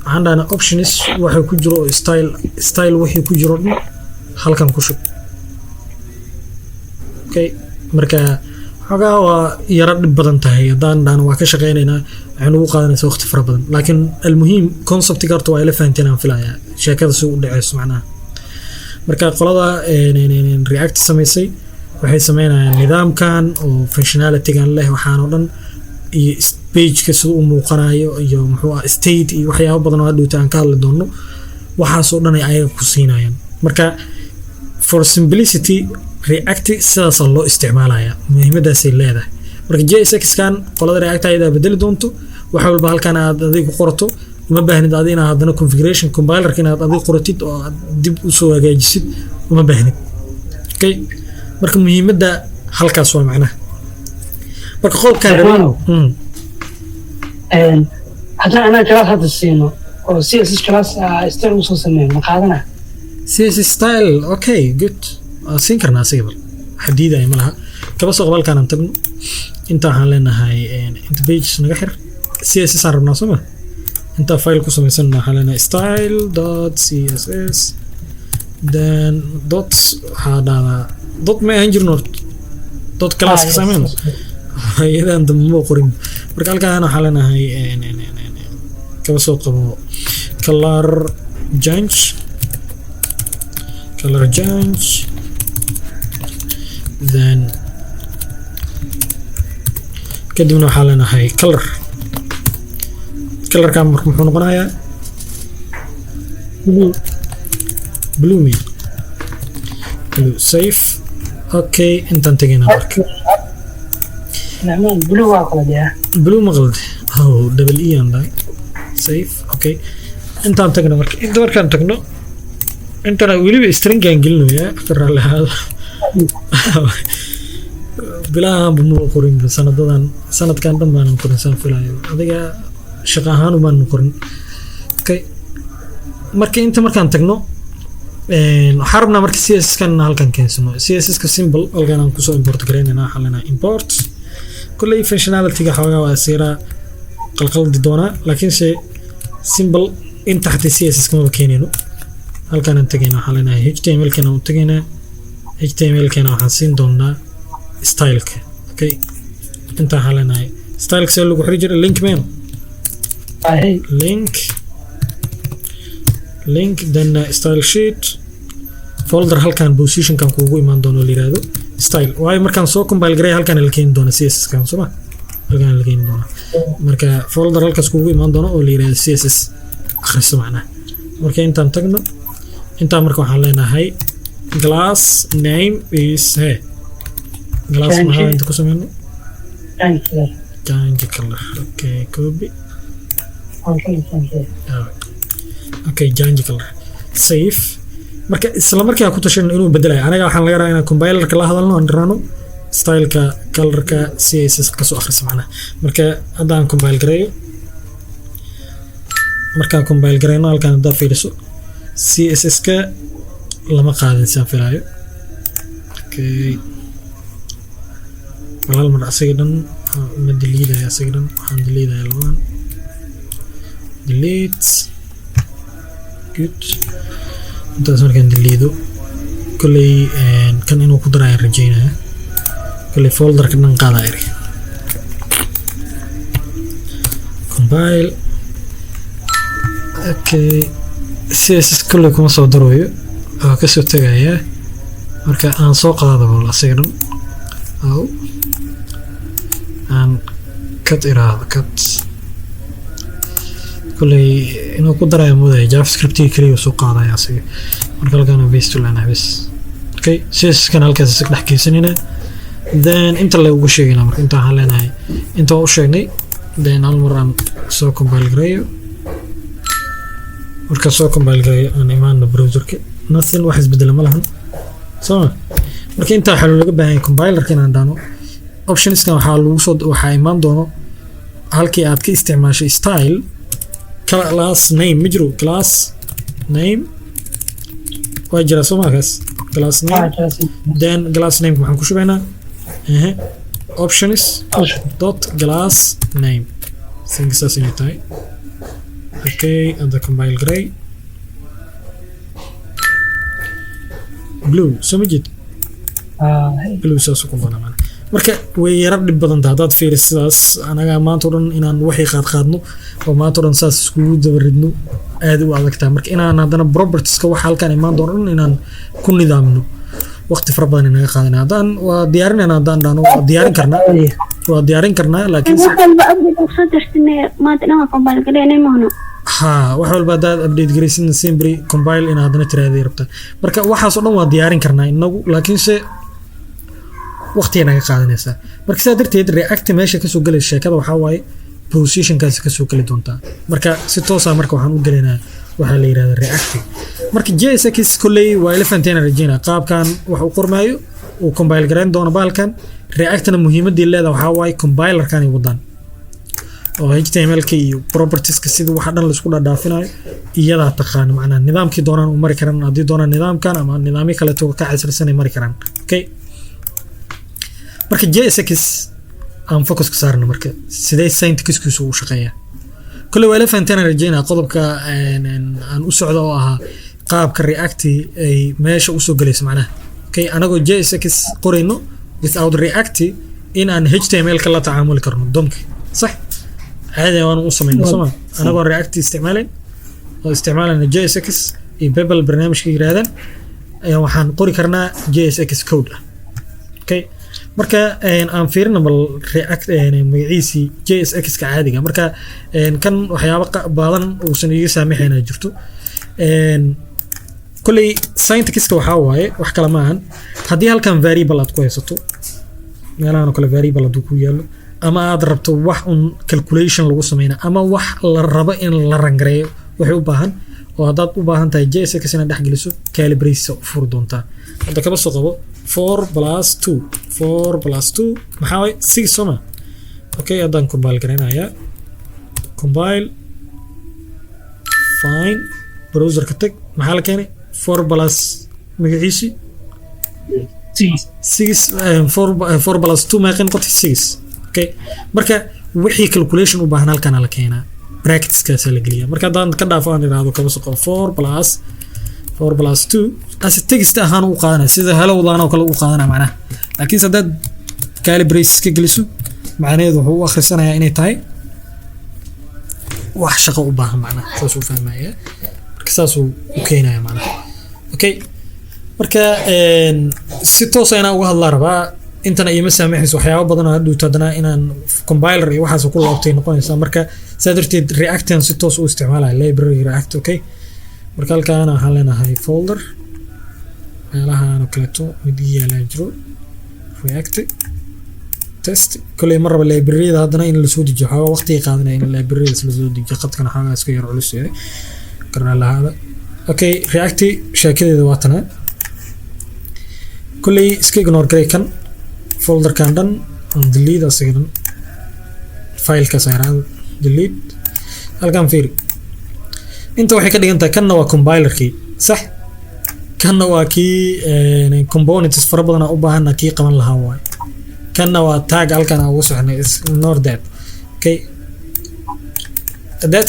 Waxaan dhahnay options waxa ku jiro oo style wixii ku jiro dhan halkan ku shub. Okay, marka xoogaa waa yaro dhib badan tahay. Haddaan dhahno waa ka shaqeynaynaa, waxay nagu qaadanaysaa waqti fara badan, laakiin almuhiim conceptiga horta waa ila fahanteen aan filayaa, sheekada si u dhaceyso macnaha. Marka qolada React samaysay waxay sameynayaan nidaamkan oo functionalitygan leh, waxaan oo dhan iyo pageka sida u muuqanayo iyo muxuu ah state iyo waxyaabo badan oo hadhowta aan ka hadli doono, waxaasoo dhan ay ayaga ku siinayaan. Marka for simplicity React sidaasaa loo isticmaalaya, muhiimadaasay leedahay. Marka JSX kan qolada React ayadaa bedeli doonto. Wax walba halkan aad adiga ku qorato, uma baahnid adi inaad haddana configuration compilerka inaad adiga qoratid oo aad dib usoo hagaajisid, uma baahnid. Okay, marka muhiimadda halkaas waa macnaha. Marka qodobkaan rabay
Stefano. Haddaan anaa class hadda siino oo CSS class style usoo sameeyo, ma qaadana?
CSS style, okay, good, waan siin karnaa asiga bal, wax diidaya ma laha. Kaba soo qaba halkaan aan tagno. Inta waxaan leenahay inta pages naga xir. CSS aan rabnaa, soo ma? Inta file ku samaysan waxaan leenahay style.css, then dot. Waxaa dhahdaa dot ma ahan jirno horta dot class ka sameyno, iyadan dambe ma qorin. Marka halkaan waxaan leenahay kaba soo qabo color change, color change, then kadibna waxaa leenahay color. Colorka marka muxuu noqonayaa?
Blue.
Blue me, blue. Save. Okay, intaan tegayna marka.
Nacmaan, blue waa kala dee.
Blue ma qalde? Oh, double e aan dhahay. Save. Okay, intaan tagno. Marka inta markaan tagno, intana weliba stringaan gelinayaa, ka raalli ahaado. Bilahanba ma qorin, sanadadan, sanadkan dhan baanan qorin saan filayo. Adiga shaqo ahaan baanan qorin. Okay, marka inta markaan tagno, waxaan rabnaa marka CSS kan halkan keensano. CSS ka simple, halkan aan kusoo import garaynayna. Waxaan leenahay import. Kulley functionality-ga xoogaa waa siiraa qalqaldi doonaa, laakiinse simple inta xataa CSS kamaba keenayno. Halkaan aan tegayna, waxaan leenahay HTML kana u tegaynaa. HTML kana waxaan siin doonaa styleka. Okay, inta waxaan leenahay styleka see lagu xiri jiray? Link man.
Ahey.
Link, link, then style sheet folder halkan positionkan kuugu imaan doono la yiraahdo style. Waayo markaan soo compile garay, halkan la keeni doona CSS kan, soo ma? Halkan la keeni doona. Marka folder halkaas kuugu imaan doono oo la yiraahdo CSS akhriso macnaha. Marka intaan tagno, intaan marka waxaan leenahay class name is he class.
Change.
Maxaa inta ku sameyno?
Change color.
Change color. Okay, copy.
Color change.
Okay, change color, save. Marka isla markii aan ku tashan inuu bedelayo, anaga waxaan laga rabaa inaan compilerka la hadalno, aan dhirano styleka colorka CSS kasoo akhrisa macnaha. Marka hadda aan compile gareeyo. Markaan compile gareyno, halkaan haddaa fiiriso, CSS ka lama qaadin saan filaayo. Okay, bal hal mar asaga dhan ma deleteaya. Asaga dhan waxaan deleteaya labadan. Delete. Good. Intaas markaan deleedo, kolley kan inuu ku darayaan rajeynaya. Kolley folderka dhan qaadaa eri. Compile. Okay, CSS kolley kuma soo darayo, waa kasoo tegayaa. Marka aan soo qaado bal asiga dhan aw aan cut iraahdo. Cut kolley inuu ku daraya moodaya, JavaScriptiga keliya soo qaadaya asiga. Marka halkaan paste leenahay bes. Okay, CSS-kan halkaas isaga dhex geysanayna, then inta le ugu sheegayna. Marka inta waxaan leenahay, inta waa u sheegnay. Then hal mar aan soo compile gareeyo. Marka soo compile gareeyo, aan imaano browserka. Nothing, wax isbedela ma lahan, soo ma? Marka intaa waxaa looga baahan yahay compilerka inaan dhahno optionskan waxaa lagu soo, waxaa imaan doono halkii aad ka isticmaashay style class name. Ma jiro class name? Waa jira, soo maa? Kaas class name. Then class name waxaan ku shubaynaa ehe options dot class name. Think saas inay tahay. Okay, hadda compile garay. Blue, soo ma jeed? Blue saas ku noqonaa macna. Marka way yara dhib badan tahay haddaad fiiriso sidaas. Anaga maanta o dhan inaan waxay qaad qaadno oo maanta o dhan saas iskugu daba ridno aad u adag tahay. Marka inaan haddana propertieska waxa halkaan imaan doono dhan inaan ku nidaamno, waqti fara badan inaga qaadanaya. Haddaan waa diyaarinayna, haddaan dhahno waa diyaarin karnaa, waa diyaarin karnaa, laakiin
wax walba update oo soo dirtine maanta dhan waa compile gareynay maahno.
Ha, wax walba haddaad update garaysidna, sempre compile in haddana tiraahday rabtaa. Marka waxaas oo dhan waa diyaarin karnaa inagu, laakiinse waqtiga naga qaadanaysaa. Marka sidaa darteed React meesha kasoo gelaysa sheekada waxaa waaye positionkaasi kasoo geli doontaa. Marka si toosa marka waxaan u gelaynaa waxaa la yirahda React. Marka JSX kolley waa ila fahanteen rajeynaa, qaabkan wax uu qormaayo, uu compile garayn doono bahalkan. Reactna muhiimadii leedahay waxaa waaye compilerkan ay wadaan oo HTML-ka iyo propertieska, sida waxa dhan laisku dhadhaafinayo, iyadaa taqaana. Macnaha nidaamkii doonaan u mari karaan, haddii doonaan nidaamkan ama nidaamyo kaleeto ka casrisan ay mari karaan. Okay, marka JSX aan focus ka saarno. Marka sidee syntaxkiisu u shaqeeyaa? Kolley waa ila fahanteen aan rajeynaa qodobka aan u socdo oo ahaa qaabka React ay meesha usoo gelayso macnaha. Okay, anagoo JSX qorayno without React in aan HTML-ka la tacaamuli karno, DOM-ka sax caadi waan u samayna, soo ma? Anagoo React isticmaalayn oo isticmaalayna JSX iyo Babel barnaamijka yiraahdaan ayaa waxaan qori karnaa JSX code ah. Okay, marka aan fiirino bal React magaciisii JSX ka caadiga. Marka kan waxyaabo badan uusan iiga saamaxayna jirto. Kolley syntaxka waxaa waaye, wax kale maahan, haddii halkan variable aad ku haysato, meelahan oo kale variable hadduu ku yaalo, ama aad rabto wax un calculation lagu sameyna, ama wax la rabo in la rangareeyo, waxay u baahan oo haddaad u baahan tahay JSX inaad dhex geliso, curly braces u furi doontaa. Hadda kaba soo qabo 4 plus 2. 4 plus 2 maxaa waay? 6, soo ma? Okay, haddaan compile garaynayaa. Compile, fine. Browserka tag. Maxaa la keenay? 4 plus magaciisi 6. 4 plus 2 meeqay noqotay? 6. Okay, marka wixii calculation u baahan halkana la keenaa, bracketskaasaa la geliyaa. Marka haddaan ka dhaafo, aan idhaahdo kaba soqo 4 plus 4 plus 2, as text ahaan u qaadanaya, sida hello-daan oo kale u qaadanaya macnaha. Laakiinse haddaad curly braces ka geliso, macnaheedu wuxuu u akhrisanayaa inay tahay wax shaqo u baahan macnaha, saasuu fahmaya. Marka saasuu u keenaya macnaha. Okay, marka si toosa inaan uga hadlaa rabaa, intana iima saamaxayso. Waxyaabo badan oo hadhowto haddana inaan compiler iyo waxaas ku laabtay noqonaysaa. Marka saa darteed Reactan si toos u isticmaalaya, library React. Okay, marka halkaana waxaan leenahay folder meelahan oo kaleeto mid ii yaalaa jiro, React test. Koley ma raba libraryada haddana in lasoo dejiyo, waxoogaa waqtiga qaadanaya in libraryadaas lasoo dejiyo. Qadkana xoogaa iska yar culus yahay, karnaa lahaada. Okay, React sheekadeeda waa tana. Kolley iska ignore garay kan, folderkan dhan on delete, asaga dhan filekaas ayaan delete. Halkan fiiri, inta waxay ka dhigan tahay, kanna waa compilerkii sax, kanna waa kii components fara badan aan u baahana kii qaban lahaa waay. Kanna waa tag halkan aan ugu soconay. Ignore that. Okay, that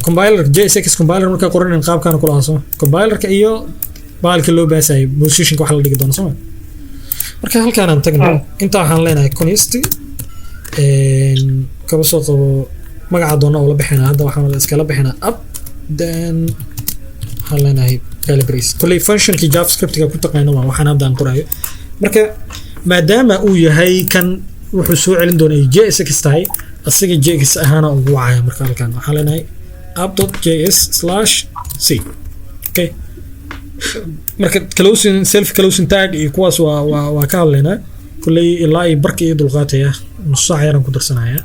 compiler JSX compiler markaa qoranin qaabkaan kula soo compilerka iyo baalka loo baasayay positionka waxa la dhigi doono, soo marka halkaan aan tagno. Inta waxaan leenahay const, kaba soo qabo magaca doona oo la bixinaa. Hadda waxaan iskala bixinaa app. Then waxaan leenahay Curly brace kolley functionkii JavaScriptga ku taqaano waa waxaan hadda aan qorayo. Marka maadaama uu yahay kan wuxuu soo celin doona ay JSX tahay, asaga JS ahaana ugu wacaya. Marka halkan waxaan leenahay app.js/c. Okay, marka closing, self closing tag iyo kuwaas waa ka hadlaynaa kolley. Ilaa iyo barka iyo dulqaataya, nus saac yaraan ku darsanaya.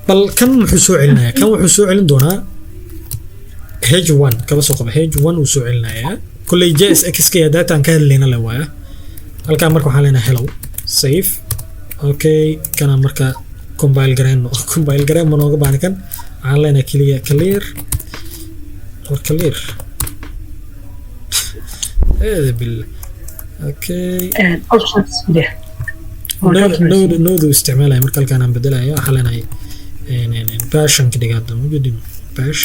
Bal kan muxuu soo celinayaa? Kan wuxuu soo celin doonaa h1. Kaba soo qaba h1 uu soo celinayaa. Kolley JSX ka iyo data aan ka hadlayna le waaya. Halkaan marka waxaan leenahay hello, save. Okay, kana marka compile gareyno. Compile gareyn ma nooga baahna. Kan waxaan leenahay keliya clear or clear eeda billah. Okay.
Options leh.
Node, node uu isticmaalaya. Marka halkaan aan bedelaya, waxaa leenahay bash aan ka dhigaa hadda mujadin bash.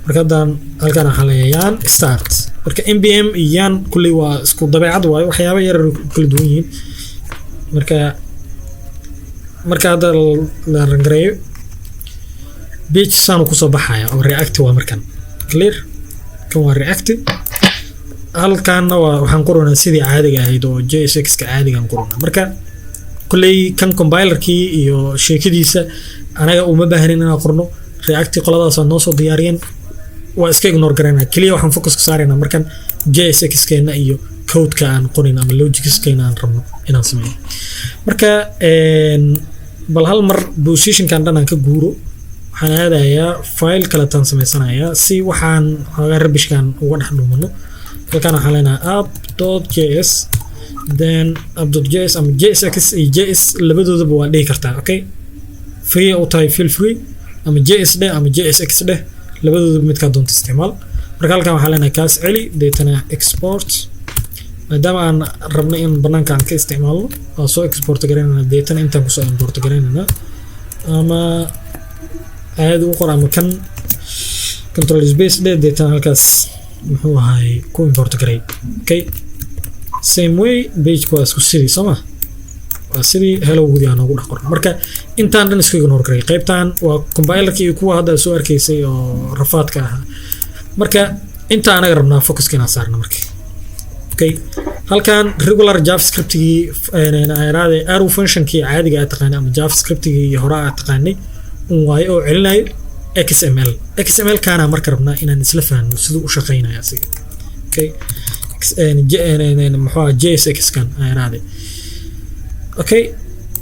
Marka haddaan halkaan waxaa leeyahay yarn start. Marka npm iyo yarn kulley waa isku dabeecad waayo, waxyaaba yar ku kala duwan yihiin. Marka hadda la run gareeyo, page saanu kusoo baxaya oo React waa. Markan clear, kan waa React. Halkaanna waa waxaan qoranaa sidii caadiga ahayd oo JSX ka caadigaan qoranaa. Marka kolley kan compilerkii iyo sheekadiisa anaga uma baahnin inaan qorno. React qoladaasaa noo soo diyaariyeen, waa iska ignore garaynaa. Keliya waxaan focus ka saaraynaa markan JSX keena iyo codeka aan qorin ama logicskeena aan rabno inaan sameyno. Marka bal hal mar positionkan dhan aan ka guuro. Waxaan aadayaa file kaleetaan sameysanayaa si waxaan xoogaa rubbishkan uga dhex dhuumano. Halkan waxaan leenahay app.js, then app.js ama JSX iyo JS labadoodaba waa dhihi kartaa. Okay, free u tahay, feel free, ama JS dheh ama JSX dheh, labadoodaba midkaa doonta isticmaal. Marka halkan waxaan leenahay kaas celi, deetana export. Maadaama aan rabno in banaanka aan ka isticmaalno, waa soo export garaynayna, deetana intaan kusoo import garaynayna. Ama caadi u qor ama kan control space dheh, deetana halkaas muxuu ahay ku import garay. Okay, same way, pageka waa isku sidii, soo ma? Waa sidii hello gudi aan noogu dhex qoran. Marka intaan dhan isku ignore garay. Qaybtan waa compilerka iyo kuwa hadda soo arkaysay oo rafaadka ahaa. Marka inta anaga rabnaa focuska inaan saarno. Marka okay, halkan regular JavaScriptigii ayraade, arrow functionkii caadiga aad taqaanay ama JavaScriptigii hore aad taqaanay un waayo oo celinayo XML. XML kaana marka rabnaa inaan isla fahanno siduu u shaqeynayo asiga. Okay, muxuu ahaa JSX kan ayraade? Okay,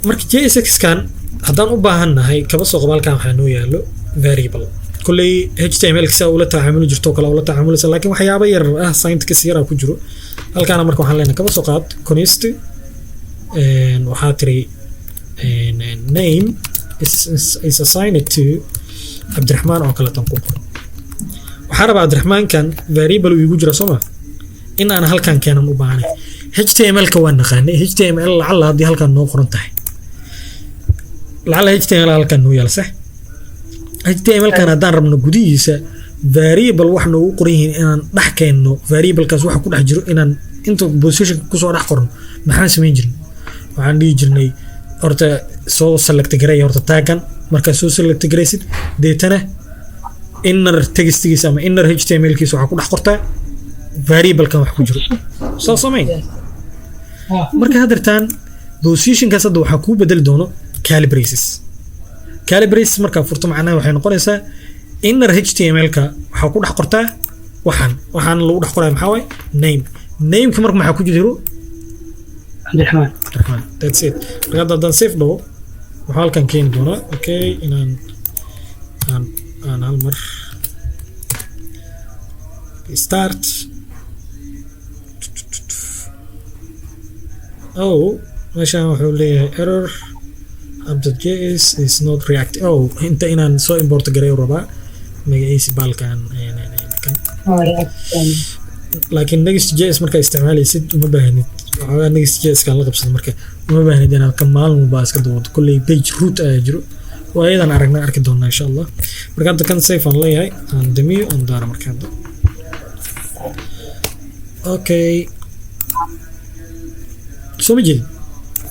marka JSX kan haddaan u baahan nahay, kaba soo qaba halkan waxaa noo yaalo variable. Kolley HTML si ula tacaamuli jirto kale ula tacaamulaysa, laakiin waxyaabo yar ah, syntax yar ku jiro halkaana. Marka waxaan leenahay, kaba soo qaad const, waxaa tiri name is assigned to Cabdiraxmaan oo kaleetan ku qor. Waxaan rabaa Cabdiraxmaankan variable uu igu jira, soo ma, in aan halkan keenan u baahanay. HTML-ka waa naqaanay. HTML lacalla haddii halkan noo qoran tahay, lacalla HTML halkan noo yaal, sax? HTML-kan haddaan rabno gudihiisa variable wax noogu qoran yihiin inaan dhex keenno, variablekaas waxa ku dhex jiro inaan inta positionka kusoo dhex qorno, maxaan samayn jirnay? Waxaan dhihi jirnay horta soo select garay horta taggan. Markaad soo select garaysid, deetana inner textigiisa ama inner HTML-kiisa waxaa ku dhex qortaa variablekan wax ku jiro. Soo samayn. Marka haddeertaan positionkaas hadda waxaa kuu bedeli doono curly braces. Curly braces markaa furto, macnaha waxay noqonaysaa inner HTML-ka waxaa ku dhex qortaa waxaan. Waxaan lagu dhex qoraya maxaa waaye? Name. Nameka marka maxaa ku jiro?
Cabdiraxmaan.
Cabdiraxmaan, that's it. Marka hadda haddaan save dhaho, wuxuu halkan keeni doonaa, okay, inaan aan hal mar start. Oh, meeshaan wuxuu leeyahay error, app.js is not React. Oh, inta inaan soo import gareeyo rabaa magaciisi baalkan kan. Laakiin Next.js markaa isticmaalaysid uma baahnid waxoogaa. Next.js kaan la qabsada, marka uma baahnid inaad ka maalin walba iska dawado. Kolley page root ayaa jiro, waa iyadan aragna, arki doonaa insha Allah. Marka hadda kan save aan leeyahay, aan damiyo, aan daaro. Marka hadda okay, soo ma jeedin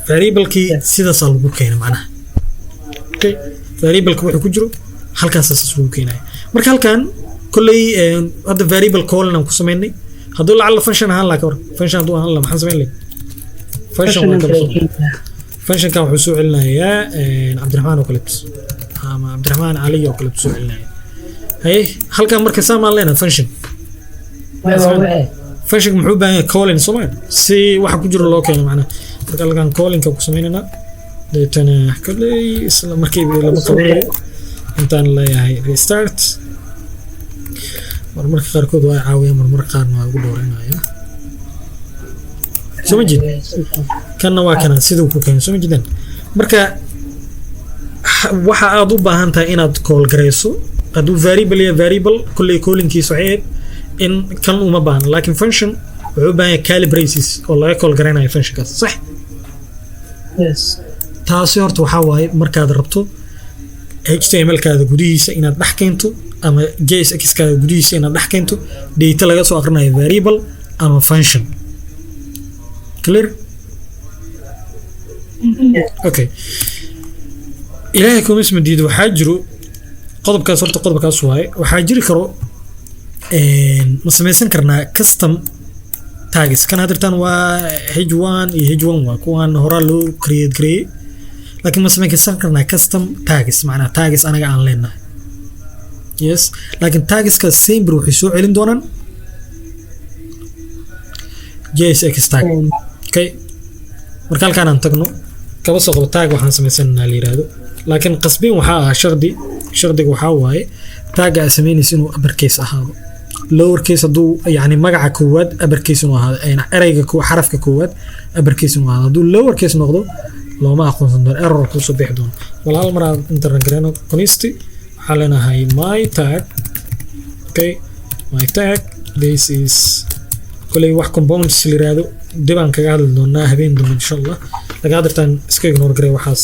variablekii sidaasaa lagu keenay macnaha? Okay, variableka wuxuu ku jiro halkaasaa saas lagu keenaya. Marka halkan Kolley hadda variable calling aan ku samaynay. Hadduu lacalla function ahaan lahaa, ka war function hadduu ahaan lahaa, maxaan samayn lahay? Function waa kala soo functionkan wuxuu soo celinayaa Cabdiraxmaan oo kaleeto ama Cabdiraxmaan Cali oo kaleeto soo celinaya. Haye, halkan marka saamaan leenahay function. Function muxuu u baahan yahay? Calling, soo maa si waxa ku jiro loo keeno macnaha. Marka halkan callingka ku sameynaynaa, deetana kolley isla markiiba lama qabanayo. Intaan leeyahay restart. Marmarka qaarkood waa caawiyaan, marmarka qaarna waa ugu dhowranaya. Soo ma jeed? Kanna waa kana siduu ku keenay, soo ma jeedaan? Marka waxa aad u baahan tahay inaad call garayso hadduu variable yahay, variable kolley callingkiisa waxay ahayd in kan uma baahna, laakiin function wuxuu u baahan yahay curly braces oo laga call garaynayo functionkaas, sax?
Yes.
Taasi horta waxaa waaye markaad rabto HTML-kaada gudihiisa inaad dhex keento ama JSX-kaada gudihiisa inaad dhex keento data laga soo aqrinayo variable ama function. Clear? Okay, ilaahay kuma isma diido. Waxaa jiro qodobkaas, horta qodobkaas waaye. Waxaa jiri karo ma samaysan karnaa custom tags? Kan hadirtaan waa h1 iyo h1, waa kuwaan horaa loo create gareeyey, laakiin ma samaysan karnaa custom tags, macnaha tags anaga aan leenahay? Yes, laakiin tagska sembr waxay soo celin doonaan JSX tag. Okay, marka halkaan aan tagno, kaba soo qabo tag waxaan samaysananaa la yiraahdo, laakiin qasbin waxaa ah shardi. Shardiga waxaa waaye tagga aad samaynaysa inuu uppercase ahaado. Lower case hadduu, yani magaca koowaad uppercase inuu ahaado, ereyga xarafka koowaad uppercase inuu ahaado. Hadduu lower case noqdo, looma aqoonsan doono, error kusoo bixi doono. Wal hal mar aan inta run gareyno. Const waxaa leenahay my tag. Okay, my tag, this is koley wax compounds la yiraahdo, dib aan kaga hadli doonaa habeen dambe insha Allah. Laga hadirtaan iska ignore garey waxaas.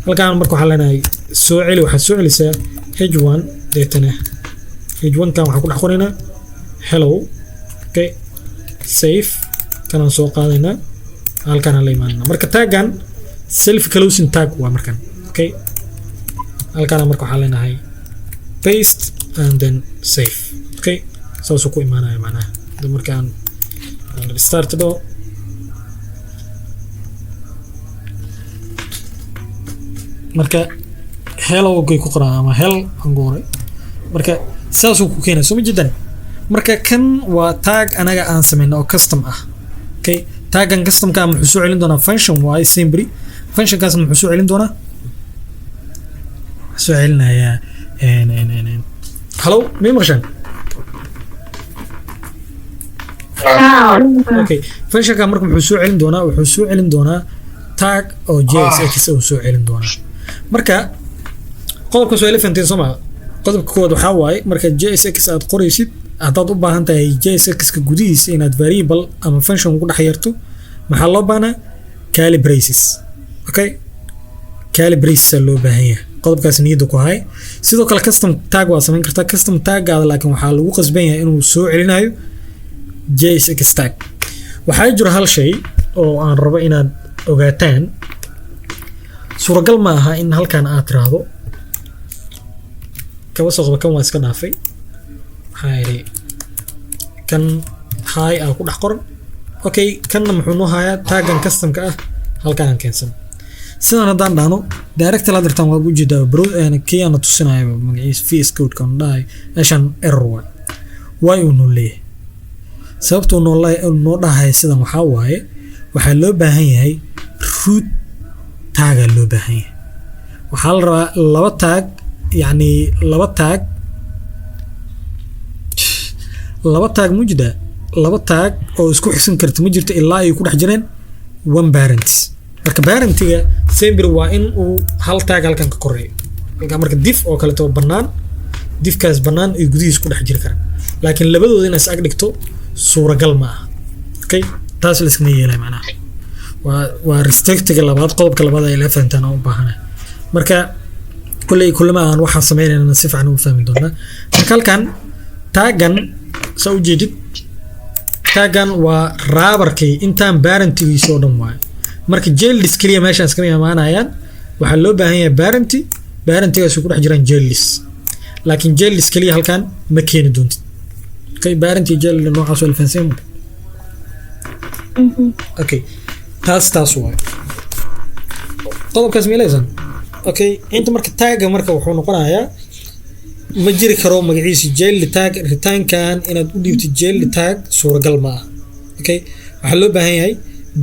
Halkaan marka waxaa leenahay soo celi, waxaad soo celisaa h1. Deetana h1 kan waxaan ku dhex qoraynaa hello. Okay, save. Kanaan soo qaadaynaa, halkaan la imaanana. Marka taggan self closing tag waa markan. Okay, halkaana marka waxaa leenahay paste and then save. Okay, saasuu ku imaanaya macnaha. Hadda markaan aan restart dhaho, marka hello gay ku qoran ama hel aan ku qoray, marka saasuu ku keenaya, soo ma jeedan? Marka kan waa tag anaga aan samayno oo custom ah. Okay, taggan customka muxuu soo celin doonaa? Function waaye sembry. Functionkaasna muxuu soo celin doonaa? Wuxuu soo celinayaa hello. May maqashaan? Okay, functionka marka muxuu soo celin doonaa? Wuxuu soo celin doonaa tag oo JSX uu soo celin doonaa. Marka qodobkaas waa elefantin, soo maa? Qodobka koowaad waxaa waaye marka JSX aad qoraysid, haddaad u baahan tahay JSX ka gudihiisa inaad variable ama function ku dhex yarto, maxaa loo baahnaa? Curly braces. Okay, curly braces aa loo baahan yahay. Qodobkaas niyadda ku hay. Sidoo kale custom tag waa samayn kartaa custom tagaada, laakiin waxaa lagu qasban yahay inuu soo celinayo JSX tag. Waxaa jira hal shay oo aan rabo inaad ogaataan. Suuragal ma aha in halkan aad tiraahdo, kaba soo qaba kan waa iska dhaafay, waxaa idhi kan hi aa ku dhex qoran. Okay, kanna muxuu noo hayaa? Taggan customka ah halkan aan keensan. Sidan haddaan dhahno direct la dirtaan, waa ujeedaa bro, kii aana tusinaya magaciisa VS Code kan dhahay meeshan error waay. Waay uu noo leeyahay? Sababta uu noo dhahay sidan waxaa waaye waxaa loo baahan yahay root tagaa loo baahan yahay. Waxaa la rabaa laba tag, yacni laba tag, laba tag mujida, laba tag oo isku xigsan karta ma jirto ilaa ay ku dhex jireen one parents. Marka parentiga sembir waa in uu hal tag halkan ka koreeyo halkan. Marka div oo kaleeto bannaan, divkaas bannaan ay gudihiis ku dhex jiri karaan, laakiin labadooda inaad is ag dhigto suuragal ma aha. Okay, taas la iskama yeelay macnaha. Waa restrictiga labaad, qodobka labaad ay la fahantaan aan u baahanahay. Marka kulley kullama aan waxaan sameynayna si fiican u fahmi doonaa. Marka halkan taggan saa u jeedid, taggan waa wrapperkii intaan parentigiisa oo dhan waaye. Marka childs keliya meeshaan iskama imaanayaan. Waxaa loo baahan yahay parent, parentigaas ku dhex jiraan childs. Laakiin childs keliya halkan ma keeni doontid. Okay, parent iyo child noocaas waa la fahansan yahay. Okay, taas waay qodobkaas milaysan. Okay, inta marka tagga marka wuxuu noqonayaa ma jiri karo magaciisa child tag. Returnkan inaad u dhiibtid child tag suuragal ma ah. Okay, waxaa loo baahan yahay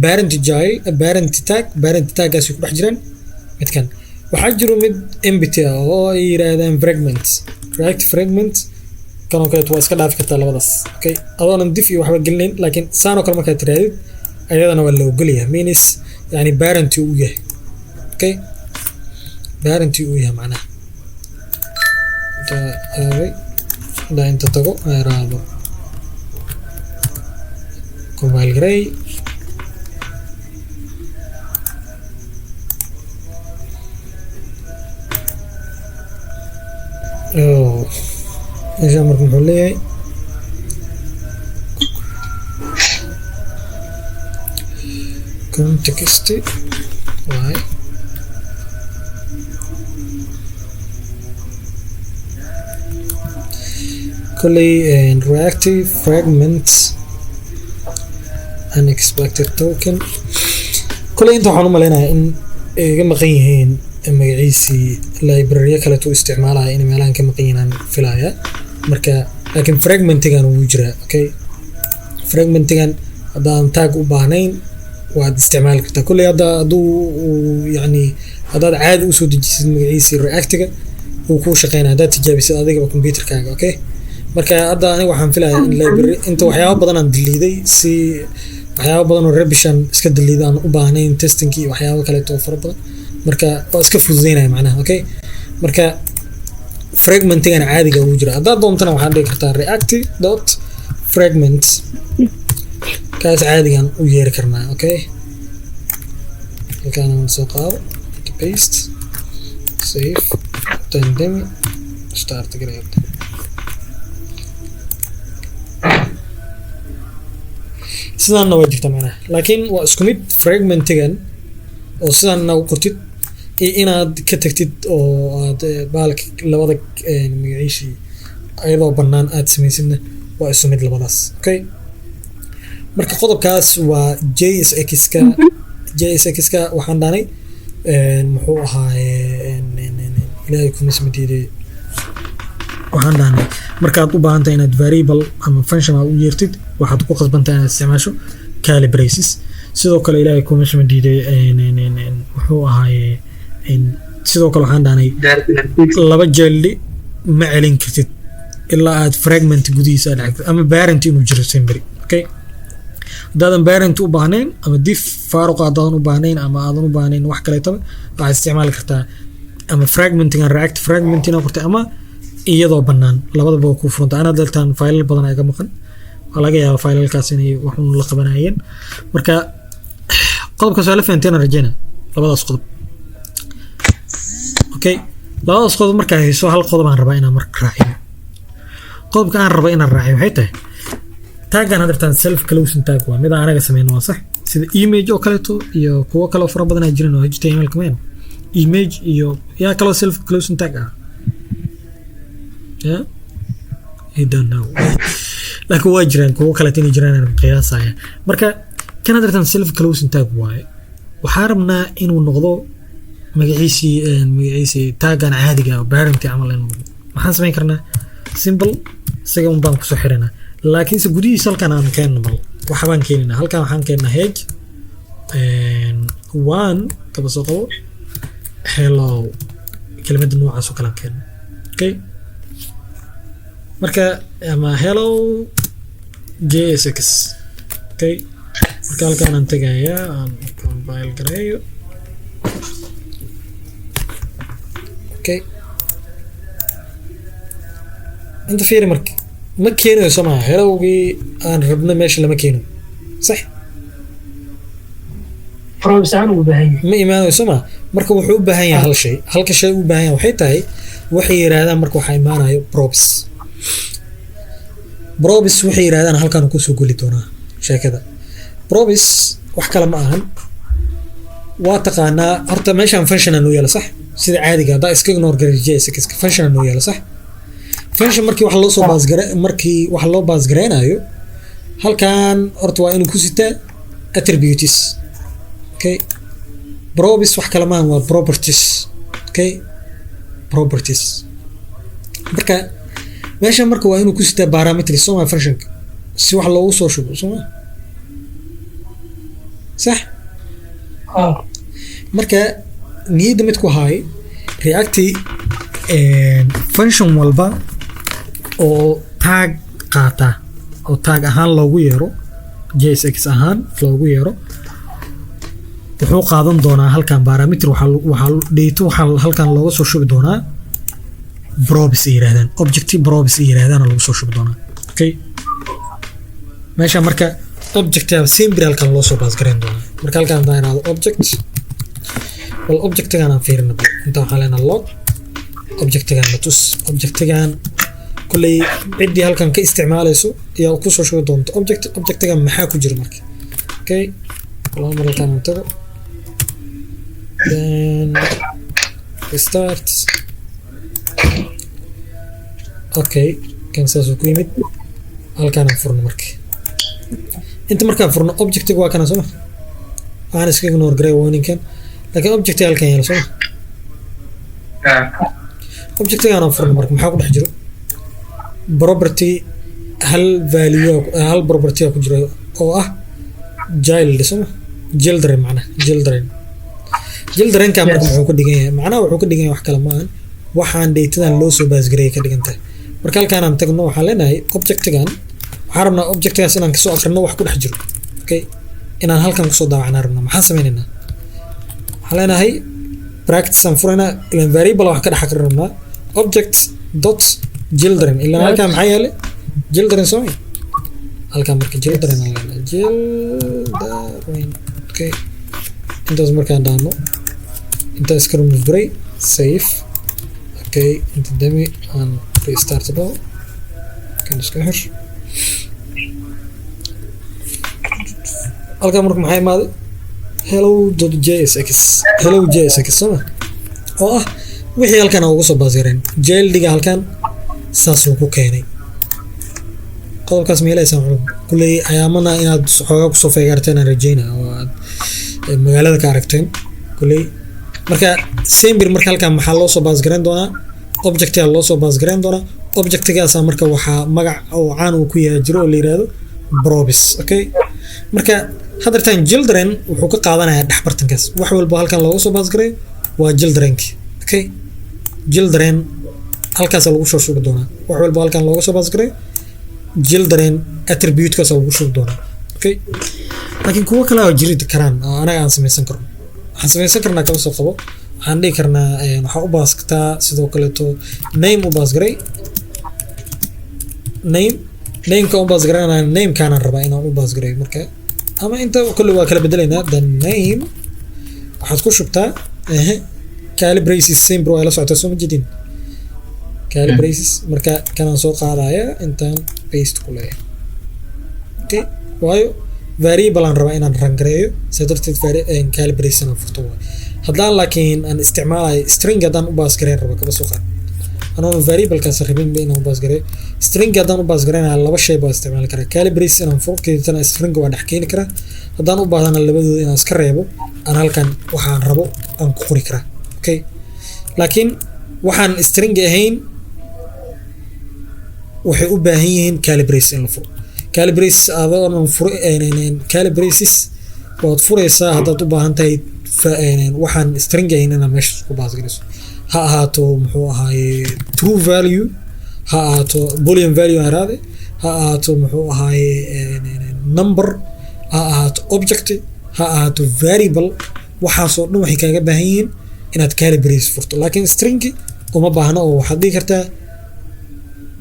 parent child, parent tag. Parent tagaasi ku dhex jiraan midkan. Waxaa jiro mid empty ah oo ay yiraahdaan fragment, react fragment. Kan oo kaleeto waa iska dhaafi kartaa labadaas, okay, adoonan div iyo waxba gelinayn. Laakiin saan oo kale markaad tirahdid, ayadana waa la ogolyahay, means yani parent uu yahay. Okay, parent uu yahay macnaha inta aaway hadaa inta tago ay raado compile garay. Oh, meeshaan marka muxuu leeyahay? Context y kolley reactive fragments unexpected token. Kolley inta waxaan u maleynayaa in ay iga maqan yihiin magaciisii library kaleeto u isticmaalaya, inay meelahan ka maqan yihiin aan filaya marka. Laakiin fragmentigan wuu jiraa. Okay, fragmentigan haddaan tag u baahnayn waad isticmaali kartaa. Kolley hadda hadduu uu yacni haddaad caadi usoo dejisid magaciisii reactiga, wuu kuu shaqeynaya haddaad tijaabisid adigaba computerkaaga. Okay, marka hadda aniga waxaan filayaa in library inta waxyaabo badan aan diliiday, si waxyaabo badan oo rubbish aan iska diliiday aan u baahnayn, testingki iyo waxyaabo kaleeto oo fara badan. Marka waa iska fududeynaya macnaha. Okay, marka fragmentigan caadiga wuu jira. Haddaad doontana waxaad dhigi kartaa react dot fragment, kaas caadigan u yeeri karnaa. Okay, halkaan aan soo qaado, paste, save, tandemi, start grade. Sidaanna waa jirta macnaha, laakiin waa isku mid fragmentigan oo sidaanna u qortid iyo inaad ka tagtid oo aad bahalka labada magaciishii ayadoo bannaan aad samaysidna waa isu mid labadaas. Okay, marka qodobkaas waa JSX-ka. JSX-ka waxaan dhahnay muxuu ahaaye, ilaahay kuma smadiiday, waxaan dhahnay markaad u baahan tahay inaad variable ama function aad u yeertid, waxaad ku qasbantahay inaad isticmaasho curly braces. Sidoo kale, ilaahay kuma smadiiday, muxuu ahaaye, sidoo kale waxaan dhahnay laba child ma celin kartid ilaa aad fragment gudihiisa aad dhexgtid ama parent inuu jiro semberi. Okay, haddaadan parent u baahnayn ama div faaruqa haddaadan u baahnayn ama aadan u baahnayn wax kaleetaba, waxaad isticmaali kartaa ama fragmentigan react fragment inaad qortay ama iyadoo bannaan, labadaba waa kuu furanta. Ana daltaan faylal badan ayaa ka maqan, waa laga yaabaa faylalkaas inay waxun la qabanayeen. Marka qodobkaas waa la fahanteen aan rajeyna, labadaas qodob. Okay, labadaas qodob markaa hayso, hal qodob aan rabaa inaan marka raaciyo. Qodobka aan raba inaan raaciyo waxay tahay taggan hadda self closing tag waa mid aan anaga sameyno, waa sax, sida image oo kaleeto iyo kuwo kaloo fara badan ay jiran oo HTML kameen image iyo yaa kaloo self closing tag ah. Yeah, I don't know, laakiin waa jiraan kuwo kaleeto inay jiraan aan qiyaasaya. Marka kan hadda self closing tag waaye, waxaa rabnaa inuu noqdo magaciisii taggan caadiga ah, parent camal inuu noqdo. Maxaan samayn karnaa? Simple, isaga un baan kusoo xiranaa, laakiinse gudihiisa halkan aan keenno. Bal waxa baan keenaynaa halkan, waxaan keenaa h one kaba soo qabo hello, kelimada noocaas oo kale aan keenno. Okay, marka ama hello JSX. Okay, marka halkaan aan tegayaa, aan compile gareeyo. Okay, inta fiiri, marka ma keenayo soo maha? Hellogii aan rabno meesha lama keenayo, sax?
Props ahaan ugu baahan yahay.
Ma imaanayo soo maha? Marka wuxuu u baahan yahay hal shay. Halka shay u baahan yahay waxay tahay, waxay yidhaahdaan marka waxaa imaanayo props. Props waxay yidhahdaan halkaan kusoo geli doonaa sheekada. Props wax kale ma ahan, waa taqaanaa horta meeshaan function noo yaala, sax? Sida caadiga haddaa iska ignore garay JSX function noo yaala, sax? Function markii wax loo soo pass gare, markii wax loo pass gareynayo, halkan horta waa inuu ku sitaa attributes. Okay, props wax kale maahan, waa properties. Okay, properties. Marka meesha marka waa inuu ku sitaa parameters, soo maa? Functionka si wax loogu soo shubo, soo ma sax?
Ah.
Marka niyadda mid ku haay, React function walba oo tag qaata, oo tag ahaan loogu yeero, JSX ahaan loogu yeero, wuxuu qaadan doonaa halkan parameter. Waxaa data waxaa halkan looga soo shubi doonaa props ay yiraahdaan, object props ay yiraahdaan lagu soo shubi doonaa. Okay, meesha marka object simply halkan loo soo pass gareyn doonaa. Marka halkan haddaan iraahdo object, bal objectigan aan fiirina. Bal inta waxaan leenahay log objectigan na tus. Objectigan kulley ciddii halkan ka isticmaalayso ayaa kusoo shubi doonta object. Objectigan maxaa ku jira marka? Okay, bal mar halkan aan tago, then restart. Okay, kan saasuu ku yimid. Halkaan aan furno. Marka inta markaan furno, objectiga waa kana, soo ma? Waxaan iska ignore garay warningkan, laakiin objectiga halkan yaala, soo ma? Objectigaan aan furno. Marka maxaa ku dhex jiro? Property hal value, hal property ku jiro oo ah child, soo ma? Children macnaha, children. Childrenka marka muxuu ka dhigan yahay? Macnaha wuxuu ka dhigan yahay wax kale maahan, waxaan datadan loo soo pass gareeyay ka dhigan tahay. Marka halkaan aan tagno, waxaan leenahay objectigan waxaan rabnaa objectigaas inaan kasoo akrino wax ku dhex jiro. Okay, inaan halkan kusoo daawacnaa rabnaa. Maxaan sameynaynaa? Waxaan leenahay brackets aan furaynaa, ilan variable wax ka dhex akrin rabnaa. Object dot children, ilan halkan maxaa yeelay? Children, soo ma? Halkan marka children aan leenahay, children. Okay, intaas markaan dhahno, intaa iska remove garay, save. Okay, inta dami, aan restart dhaho, kan iska xir. Halkan marka maxaa imaaday? Hello dot JSX, hello JSX, soo ma? Oo ah wixii halkan aan uga soo pass gareen childiga halkan saasuu ku keenay. Qodobkaas meelaysaan wuxuu kulley ayaamana inaad xoogaa kusoo feegaarteen aan rajeynaa, oo aad magaalada ka aragteen kulley. Marka sembir marka halkan maxaa loo soo pass gareyn doonaa? Objectiga loo soo pass gareyn doonaa. Objectigaasa marka waxaa magac oo caan uu ku yahay jiro oo la yiraahdo props. Okay, marka haddartan children wuxuu ka qaadanayaa dhex bartankaas. Wax walba halkan looga soo pass gareeyo waa childrenki. Okay, children halkaasa lagu soo shubi doonaa. Wax walba halkan looga soo pass gareeyo children attribute-kaas lagu shubi doonaa. Okay, laakiin kuwo kale oo jiri karaan oo anaga aan samaysan karno, waxaan samaysan karnaa, kaba soo qabo, waxaan dhihi karnaa waxaa u pass kartaa sidoo kaleeto name. U pass garay name, nameka u pass garanaya, namekaanaan rabaa inaan u pass gareeyo. Marka ama inta kolle waa kala bedelaynaa. The name waxaad ku shubtaa ehe curly braces. Same waa la socotaa, soo ma jedin? Curly braces. Marka kanaan soo qaadaya, intaan paste ku leeyahay. Okay, waayo variable aan rabaa inaan run gareeyo, saa darteed curly braces aan furto waay. Haddaan laakiin aan isticmaalayo string, haddaan u pass gareyn rabo, kaba soo qaad anoon variablekaas rabinba inaan u pass gareeyo, string haddaan u pass gareynayo, laba shay baa isticmaali karaa: curly braces inaan furo, kadibtana string waa dhex keeni karaa. Haddaan u baahdana labadooda inaan iska reebo, aan halkan waxaan rabo aan ku qori karaa. Okay, laakiin waxaan string ahayn waxay u baahan yihiin curly braces in la furo. Curly braces adoonan furo, curly braces waad furaysaa haddaad u baahan tahay waxaan string ahayn inaad meesha ku pass garayso, ha ahaato muxuu ahaaye true value, ha ahaato boolean value aan raade, ha ahaato muxuu ahaaye number, ha ahaato object, ha ahaato variable. Waxaasoo dhan waxay kaaga baahan yihiin inaad curly braces furto. Laakiin stringi uma baahno, oo waxaad dhihi kartaa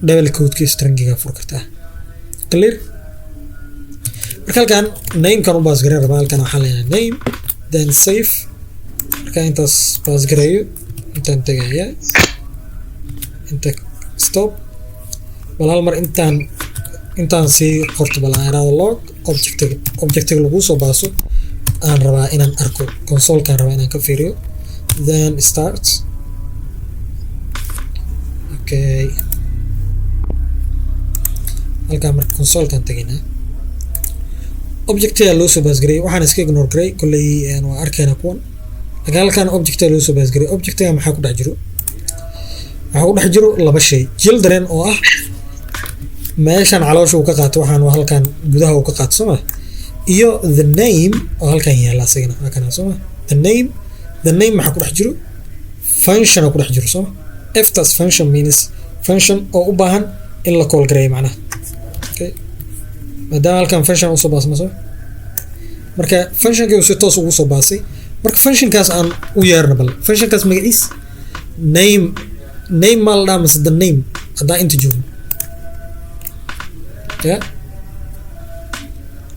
double quoteki stringiga fur kartaa. Clear? Marka halkan namekan u pass gareyn rabaa. Halkan waxaan leeyahay name, then save. Marka intaas pass gareeyo, intaan tegaya, inta stop. Bal hal mar intaan sii qorto, bal aan iraado log objectiga. Objectiga laguu soo passo aan rabaa inaan arko, consolekaan rabaa inaan ka fiiriyo. Then start. Okay. Halkaan marka consolekan tegaynaa, objectiga loo soo pass gareeyay waxaan iska ignore garay kolley, waa arkaynaa kuwan, laakiin halkaan objectiga loo soo pass gareeyay. Objectiga maxaa ku dhex jiro? Waxaa ku dhex jiro laba shay: children oo ah meeshan caloosha uu ka qaato, waxaan waa halkan gudaha uu ka qaato, soo ma? Iyo the name oo halkan yaalla asagana, waa kana, soo ma? The name, the name maxaa ku dhex jiro? Function oo ku dhex jiro, soo ma? Ftaas function means function oo u baahan in la call gareeyo macnaha. Okay, maadaama halkan function usoo baasma, soo marka functionkii uu si toos ugu soo baasay. Marka functionkaas aan u yeerno bal. Functionkaas magaciis name, name maa la dhaha mise the name haddaan inta joogno? Ya,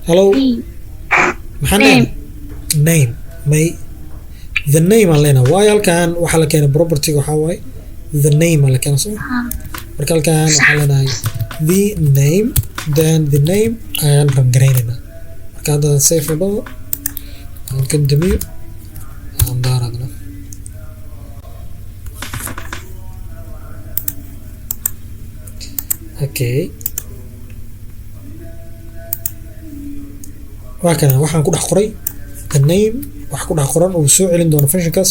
hello, maxaan
Name.
leenahay? Name may, the name aan leenahay, waayo halkan waxaa la keenay propertyga, waxaa waaye the name aa la keenay, soo marka halkan waxaa leenahay the name. Then the name ayaan run garaynaynaa. Marka hadda save dhaho, aan kan damiyo, aan daaradna. Okay, waa kana waxaan ku dhex qoray the name. Wax ku dhex qoran uu soo celin doono functionkaas.